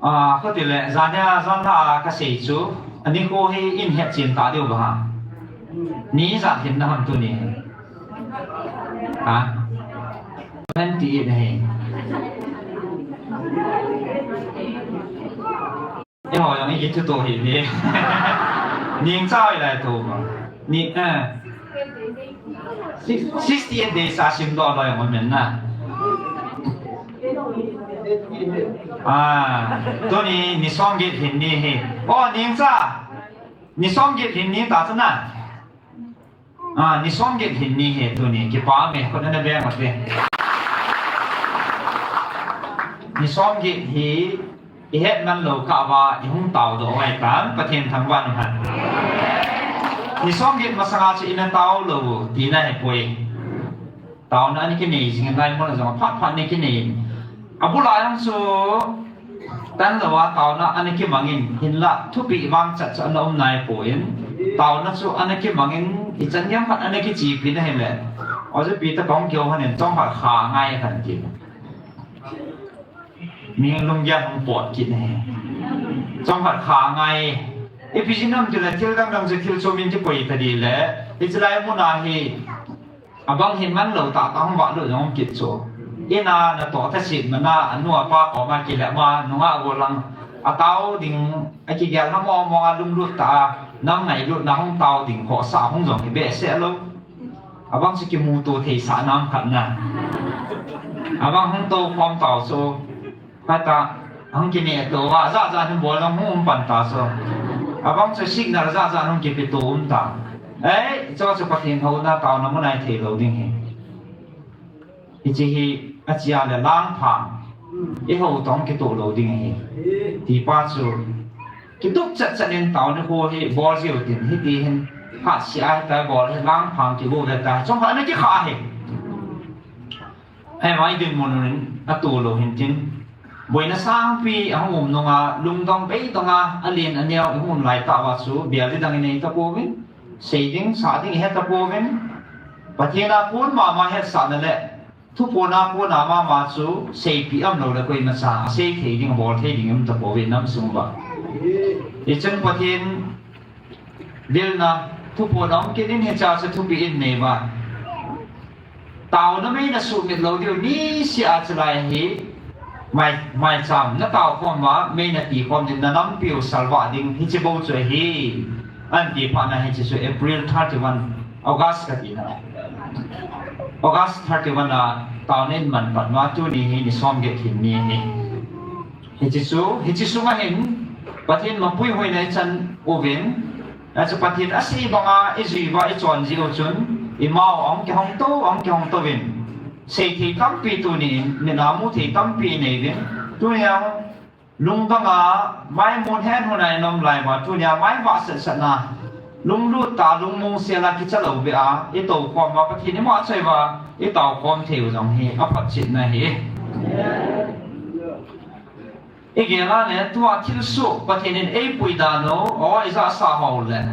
A, khutile, jania, janlhah a kasei chu, anikho hi in hetchen ta diu ba ham? Ni ijat hinna ham tuni? Ha? Twenty eight ahi. Eiho jong ikithuto hih uve. Ningcha hoilai thu ma. Ni, eh. Six-, sixty-eight days a simdoh loi jong um in na. Ah, tuni ni somget lhin ni ahi. Oh, Ningcha. Ni somget lhin ni ta chu na. Ah, ni somget lhin ni ahi tuni, kipah e, khut ana beng ute. Ni somget hi ihet man lou kah uva ihung taodoh u ahitan, Pathen thangvah in umhen. Ni somget masanga chu ina tao lou u tina ahipoi. Taona ana kinei jing in, lai mun a jong phat phat ana kinei in. Abul a jong chu tanlou a taona ana kimang in, hinlah thupeh vangchat chu ana um naipoi. Taona chu ana kimang in, ichan gei khat ana kichepi in ahile, Oja Peter kahung kihou hon in, chomkhat kha ngai kan ti. Mihing lunggel hung pot kit ahi. Chomkhat kha ngai. Ipi jeh ham itile thil dang dang chu thil chom in kikoi ta ding le, hiche lai mun a hi, abang hi man lou tah tah hung vah lut jong um kit chu. In a natoh tha set man a, anu apa koma kilep ma, nungah golang, atao ding, akigel ha mong mong a lunglut tah a, nam ngailutna hung tao ding khohsah hung jong hi behseh lou. Abang chu kimuto thei sah nam khat na. Abang hung tou khom tao chu. Khat a, hung kineh tou a, jat jat hung bol jong hung um pan ta chu. Abang chu signal jat jat hung kipe tou um ta. Ei, chu chu Pathen houna taona mun a i thei lou ding hi. Hiche hi, achia le langphang. I hou tong kitoh lou ding hi. Ti pa chu. Kitup chat chat in taona khu hi bol jiu tin hiti hin. Phat sia hi ta bol hi langphang kigo le ta. Chomkhat ana kikha hi. Hei, vai dinmun in atoh lou hin tin. Boina sangpi ahung um nunga, lungdong beidong a, alen aneo ihung um lai tah uva chu, bel ding dang inei tapouvin, sei ding, sa ding ihe tapouvin, Pathen a kon mama hetsahna le, thuphon a kon a mama chu, seipeh um lou le koimacha, asei thei ding, abol thei ding um tapouvin, nam sung uva. Hichun Pathen vilna, thuphon a um kit in hiche chu thupeh in nei uva. Taona mei nasuhmit lou diu, niseh a chulai hi, mai, maicham, natao khom uva, mei nati khom ding, nanampiu salvah ding, hiche bou chu ahi, anti phat na hiche chu April thirty-one, August kati na. August thirty-one a, taona in man pat uva, tuni hi ni som get hin ni hi. Hiche chu, hiche sunga hin, Pathen mapui hoina ichan uvin, achu Pathen asei banga ijui uva ichon jiu chun, imau ahung kihong tou, ahung kihong touvin. Sei thei tampi tuni in, mit a mu thei tampi inei uvin. Tunia, lungdong a, maimun hen hun a inom lai uva, tunia, mai vah sat sat na. Lunglut tah, lungmong sel a kicha lou beh a, itou khom uva, Pathen ima choi uva, itao khom thei u jong hi, aphatchetna hi. Igel a le, tua thilsoh, Pathen in eipui dan u, o, ijahsah ho le.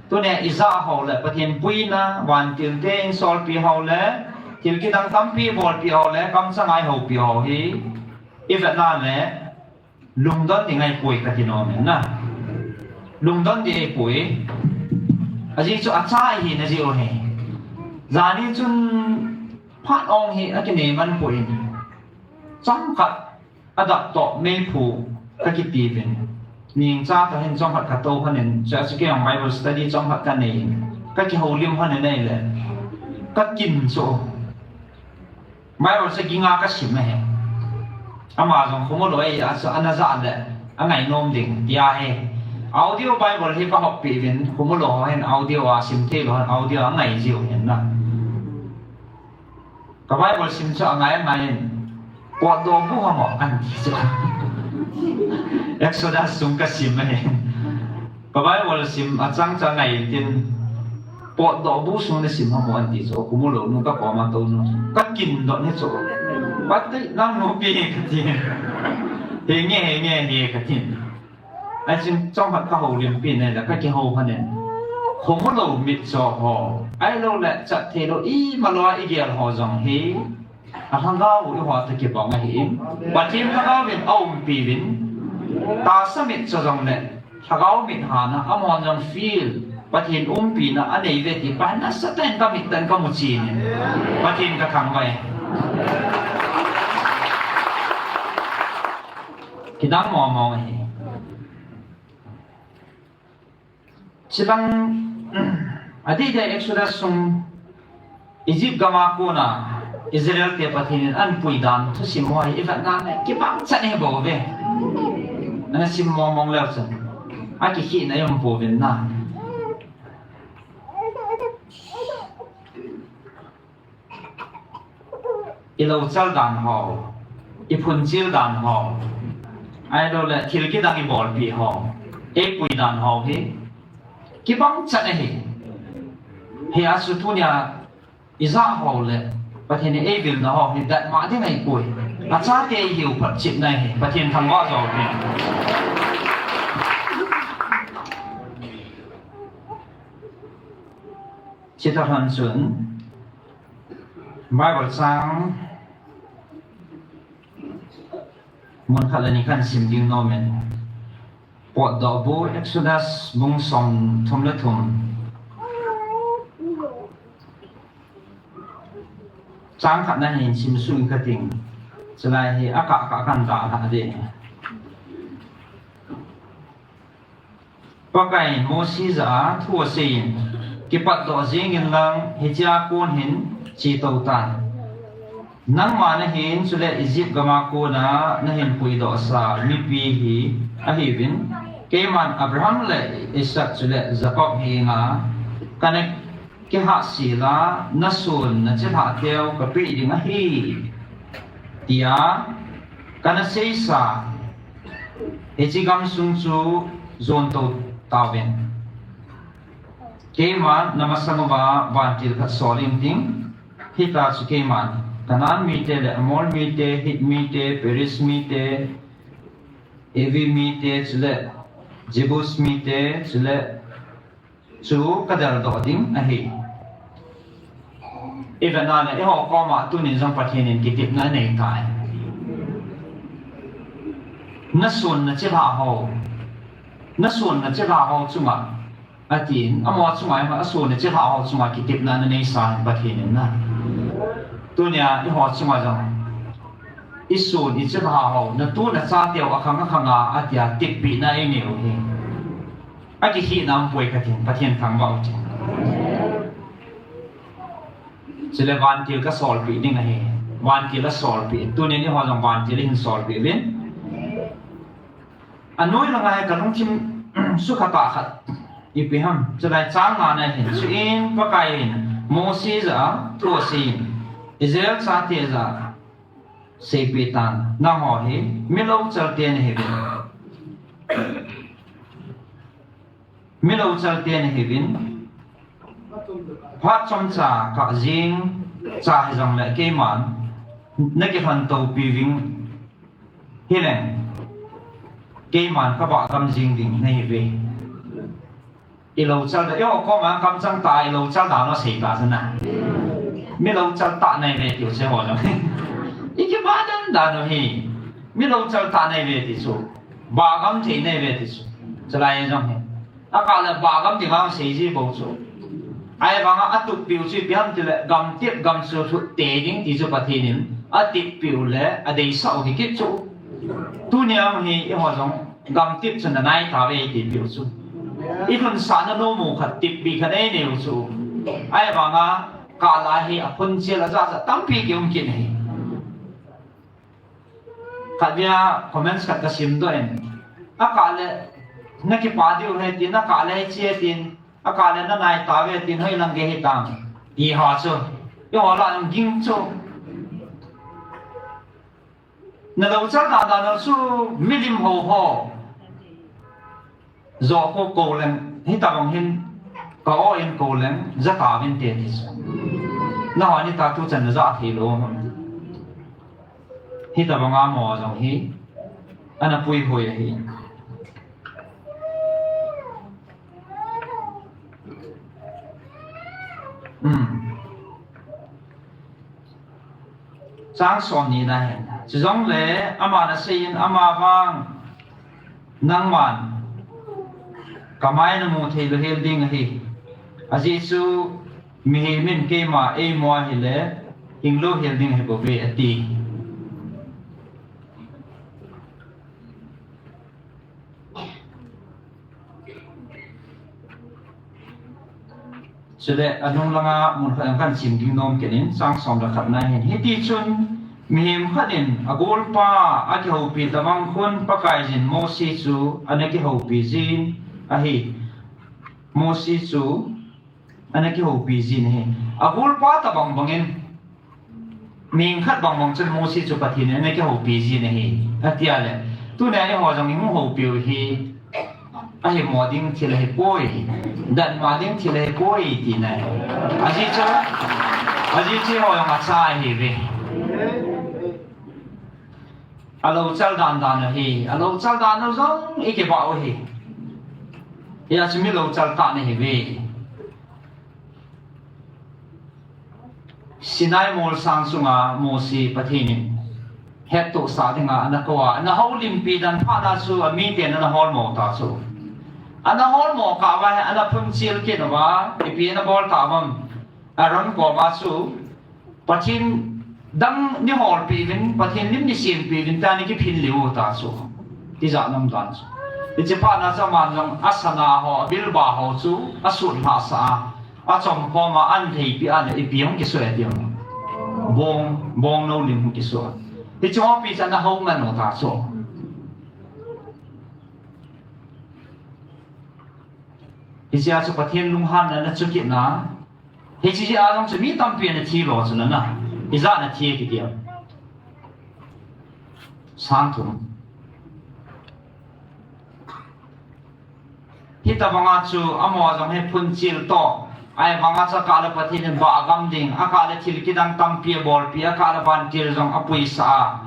Tunia ijah ho le, Pathen puina, vantil te, insolpi ho le, thil kidang tampi bolpi ho le, kamchang a ihoupi ho hi. Ivet na le, lungdon ding ahipoi kati nom in na. Lungdon ding ahipoi. Ajeh chu acha ihina jeh u hi. Jani chun phat ong hi akinei man poi. Chomkhat adap toh meiphu kakiti uvin. Ningcha toh hin chomkhat katou phat in, chua chu kei jong Bible study chomkhat kanei in. Kakihoulim phat in ahile. Kakin chu. Bible chu ging a kasim ahi. Ama jong khomu lou ahi, achu ana jah le, angainom ding, tia hi. Audio Bible hi kahoppi uvin, khomu lou ho hin audio a sim thei lou hin audio a angai jiu hin na. Ka Bible sim chu angai angai in, potdoh bu ham o, anti chu. Exodus sung kasim ahi. Ka Bible sim achang chang ngai tin, potdoh bu sung nasim ham o anti chu, khomu lou nu kakoma tou nu. Kakin doh ni chu. Patei nang nu pi kati. Henge, henge, he kati. Ahin chomkhat kahoulimpi in ahile kakihou phat in. Khomu lou mitcho ho. Ahilou le chat thei lou ima lou a igel ho jong hi. Alhagao u ihoi toh kibang ahin. Pathen Lhagao vin aumpi uvin. Tahsa mitcho jong le. Lhagao mit hana, amahon jong feel, Pathen umpina anei uve ti, pa nasatah in kamit tah in kamu chen in. Pathen kathangvah e. Kidang mong mong ahi. Chulang, adeh deh Exodus sung Egypt gam a kona Israel te Pathen in ahin pui dan thusim ho hi ivet na le kibang chan ahi bou ve. Ana sim mong mong leu chun akikhehna i um pouvin na. I louchal dan ho, i phunchil dan ho, ahilou le thil kidang i bolpi ho, eipui dan ho hi kibang chan ahi. Hia chu tunia i jah ho le Pathen in eivilna ho hi datmo ding ahipoi. Achate ihiu phatchetna hi Pathen thangvah jo hi. Chutah lhon chun Bible chang mun khat le ni khat sim ding nom in. Potdoh bu Exodus bung som thum le thum. Chang khat na hin sim sung kating. Chulai hi akah kah kan da la de. Pakai Mosi jah a thu asei in, kipatdoh jing in lang, hichea kon hin chetou tan. Nangma nahin, chule Egypt gam a kona nahin puidoh sa mipi hi ahiuvin, keiman Abraham le Isaac chule Jacob henga kana kihahsel a, nason nachilhah teu kapeh ding ahi, tia kana seisa. Hiche gamsung chu jontou tauvin. Keiman namasang uva vantil khat sol inting, hitia chu keiman Canaan mite le Amor mite, Hit mite, Periz mite, Hivi mite, chule Jebus mite, chule chu kadeldoh ding ahi. Ivet na le, eiho koma tunin jong Pathen in kitepna anei tai. Nason nachilhah ho, nason nachilhah ho chunga, atin, amaho chunga, ason nachilhah ho chunga kitepna anei sa Pathen in na. Tunia eiho chunga jong, isun ichilhah ho, natu nachateu akhang akhanga, atia teppehna einei u hi. Akihina umpoi katin, Pathen thangvah u tin. Chule vantil kasolpeh ding ahi. Vantil asolpeh. Tunin eiho jong vantil ihin solpeh uvin. Anoi langa hi kalungthim sukha tah khat ipi ham. Chulai chang nga na hin, chuin Pakai in Mosi jah a thu asei in, Israel chate jah a seipeh tan, nangho hi milouchal te nahiuvin. Milouchal te nahiuvin. Phat chomcha kah jing cha hijongle keiman nakilhon toupeh uving hileng, keiman kabah gam jing ding nahiuve. Ilouchal da, eiho koma kamchang tah a ilouchal dan u asei ta chu na. Milouchal tah nahiuve tiu chu eiho jong. Ikibah dan dan u hi. Milouchal tah nahiuve ti chu. Bah gam thei nahiuve ti chu. Chulai jong hi. Akah le bah gam dinga asei ji bou chu. Ahivanga atuppeh u chu ipi ham tile, gamtep gamsung lhut tei ding ti chu Pathen in ateppeh u le adeisah u hi kit chu. Tunia hi eiho jong gamtep chu nanai tauve tipeh u chu. Ilhunsahna nom u khat teppeh khat einei u chu. Ahivanga kah lah a hi aphunchel ajat jat tampi kium kit ahi. Khatvei a comments khat kasimdoh in, akah le nakipah diu ahi tin, akah le hiche tin, akah le nanai tauve tin, hoilang gei hitam, ti ho chu. Eiho lah a ging chu. Nalouchal dan dan u chu milim hou ho. Jo khu kou leng, hitabang hin, ka-o in kou leng, ja tauvinte ti chu. Nahon hita tuchan naja theilou ham. Hitabang a mo jong hi, ana puihoi ahi. Hmm. Chang somni na hin. Chujongle, aman asei in, amavang, nangman kamai namu theilou hel ding ahi. Ajeh chu mihem in keima eimo ahile, hinglou hel ding ahibouve ati. Chule, anung langa mun khat a kahin sim ding nom kit in, chang som le khat na hin. Hitichun, mihem khat in, agolpa akihoupi tabang khun, Pakaiyin Mosi chu ana kihoupi jin ahi. Mosi chu ana kihoupi jin ahi. Agolpa tabang bangin, mihem khat bangbang chun Mosi chu Pathen in ana kihoupi jin ahi, ati a le. Tunia eiho jong ihung houpiu hi, ahimo ding thil ahipoi, datmo ding thil ahipoi, tina ahi. Ajeh chu, ajeh chu eiho jong acha ahiuve. Alouchal dan dan u hi, alouchal dan u jong ikibah u hi. Hijeh chun milouchal tah nahiuve. Sinai molsang sunga Mosi Pathen in hettohsah dinga ana kou a, ana houlimpi dan phat a chu amiten ana holmo ta chu. Ana holmo kah uva hi ana phunchil kit uva, ipi ana bol ta uvam. Aaron koma chu, Pathen dang neiholpeh uvin, Pathen lim neisempeh uvin, tia neikiphin leu ta chu. Tijat umdan chu. Hiche phat a chu aman jong asana ho, abilba ho chu asutlhahsah a, achomkhom a, ahin theipeh a le ipi hung kisoh e ti ham. Bong, bong nou lim hung kisoh a. Hiche ho pi chu ana houman u ta chu. Hichea chu Pathen lunghanna ana chu kit na. Hiche jeh a jong chu mi tampi ana thi lou chu na na. Ijat ana thi kiti ham. Sang thum. Hitobanga chu amaho jong hi phunchil toh. Ahivanga chu akah le Pathen in abah gam ding, akah le thil kidang tampi abolpeh, akah le vantil jong apuisah a.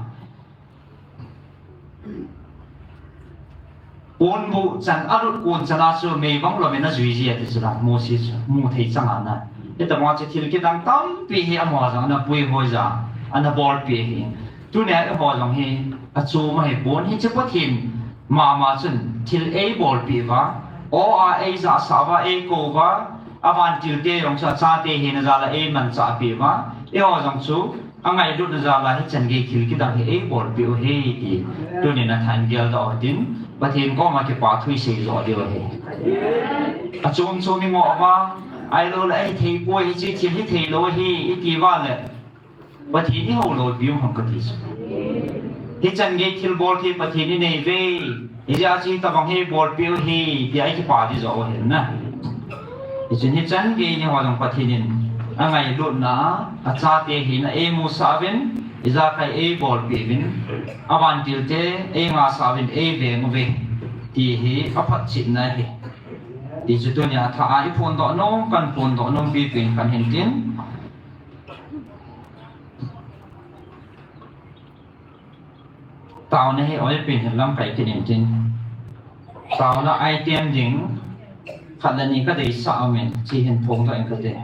Ponbuh chan alut kon chan a chu meivang lomin ajui ji ati chu la, Mose chu mu thei chang a na. Hitobanga chu thil kidang tampi hi amaho jong ana puihoi ja, ana bolpeh ahi. Tunia eiho jong hi achom ahipon, hiche Pathen mama chun thil eibolpeh uva, aw a eijahsah uva, eikou uva, avantilte jong chu achate hina jal a eimanchahpeh uva, eiho jong chu angailutna jal a hichan gei thil kidang hi eibolpeh u ahi ti tunin athah in geldoh u hitin, Pathen koma kipa thu isei joh diu ahi. Achom chom ingoh uva, ahilouleh ahitheipo, hiche thil hitheilou ahi iti uva le, Pathen ihou lou diu ham kati chu. Hichan gei thilbol thei Pathen inei uve. Hijeh a chu hitobang hi bolpeh u ahi, tia ikipa ding joh u ahi na. Hichun hichan gei ni ho jong Pathen in angailutna a, achate hina eimusah uvin, ijakai eibolpeh uvin, avantilte eingasah uvin, eiveng uve, ti hi aphatchetna ahi. Ti chu tunia athah a iphondoh nom, kahin phondoh nom pipi in kahin tin. Taona hi oipen hin lamkai kit intin. Taona item ding khat le ni kadeisah umin, hiche hin phongdoh ing kate.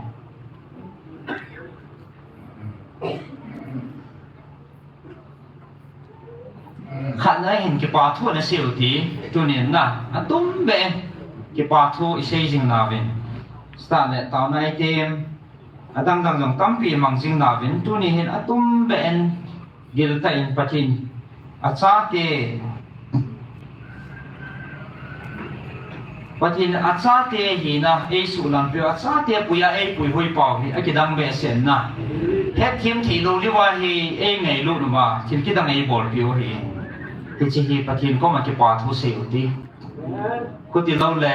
Khatna hin kipa thu ana sei u hite, tunin na, atumbeh in kipa thu isei jing nauvin. Start le taona item, adang dang jong tampi mang jing nauvin, tuni hin atumbeh in giltah in Pathen, achate, Pathen achate hina eisuhlampiu, achate puiya eipuihoi pau hi akidang behseh in na. Hetthem theilou diuva hi eingailut uva, thil kidang eibolpeh u ahi. Hiche hi Pathen koma kipa thu sei u hite. Khuti lou le,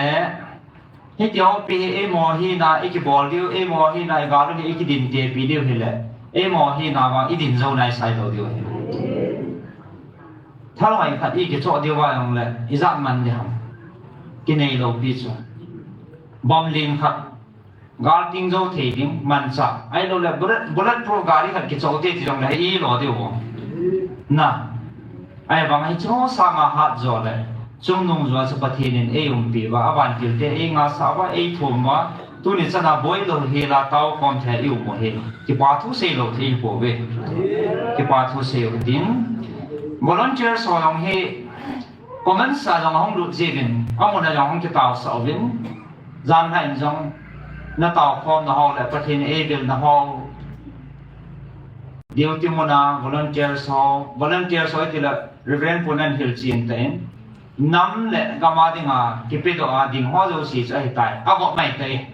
hiti ho pi hi eimo hina ikibol diu, eimo hina igal u hi ikidintepi diu hile, eimo hina vang idin jou naisai lou diu ahi. Thalhoi khat ikichoh diuva jongle ijat man ding ham. Kinei lou pi chu. Bomb len khat, gal ting jou thei ding manchah, ahiloule bullet, bullet proof gari khat kichoh te ti jongle ilo diu ham. Na, ahivang hiche ho sanga hat jo le, chungnung jo a chu Pathen in eiumpi uva, avantilte eingasah uva, eithum uva, tuni chana boilou hel a taokhom thei a ium u hi, kipa thu seilou thei hipouve. Kipa thu sei u hitin, volunteers ho jong hi comments a jong ahung lut jiuvin, amun a jong hung kitaosah uvin, janlhah in jong nataokhomna ho le Pathen eivilna ho, duty mun a volunteers ho, volunteers ho itile Reverend Pu nan hilchen tan, nam le gam a dinga kipedoh a ding ho jouse chu ahitai, agop mai tai.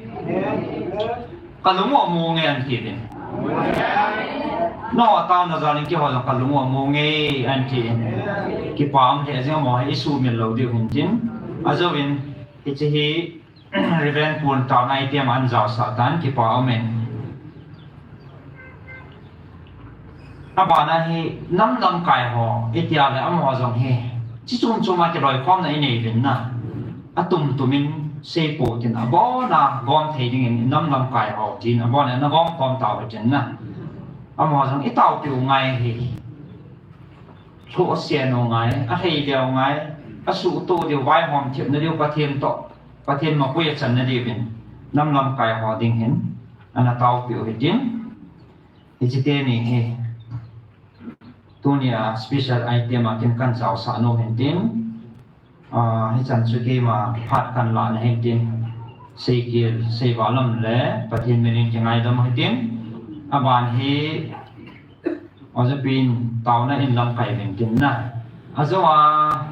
Kalung u amonge anti uvin. Nangho taona jal in keiho jong kalung u amonge anti in. Kipa um lheh jeng, amaho hi isuhmil lou diu hintin. Ajouvin, hiche hi Reverend Pun taona item ahin jaosah tan, kipa umin. Abana hi nam lamkai ho, itia le amaho jong hi, chi chom chom a kiloikhomna inei uvin na. Atum tumin seipou tin, abona gom thei dingin nam lamkai ho tin, abona nagom khom tauve tin na. Amaho jong itaopiu ngai hi. Lhohsen u ngai, alhei leu ngai, asuhtoh diu, vaihom thepna diu, Pathen toh, Pathen mapui achanna diuvin, nam lamkai ho ding hin, ana taopiu hitin, hiche teni hi. Tunia special item a kin kan jaosah nom hin tin. Ah, hichan chu keima phat kan lah na hin tin. Seikil, seivalam le Pathen minin kingaidam hin tin. Aban hi, Ojapin taona in lamkai vin tin na. Ajo a,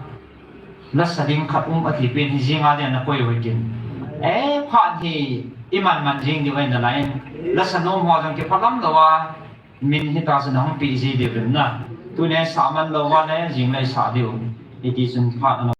lasa ding khat um ati pen hi jinga dia na koi hin tin. Eh, phat hi iman man jing diu ahi nalai in. Lasa nom ho jong kiphalam lou a, min hita chu nahung pi ji diu vin na. Tunia saman lou va le, jingle sa diu. Hiti chun phat ana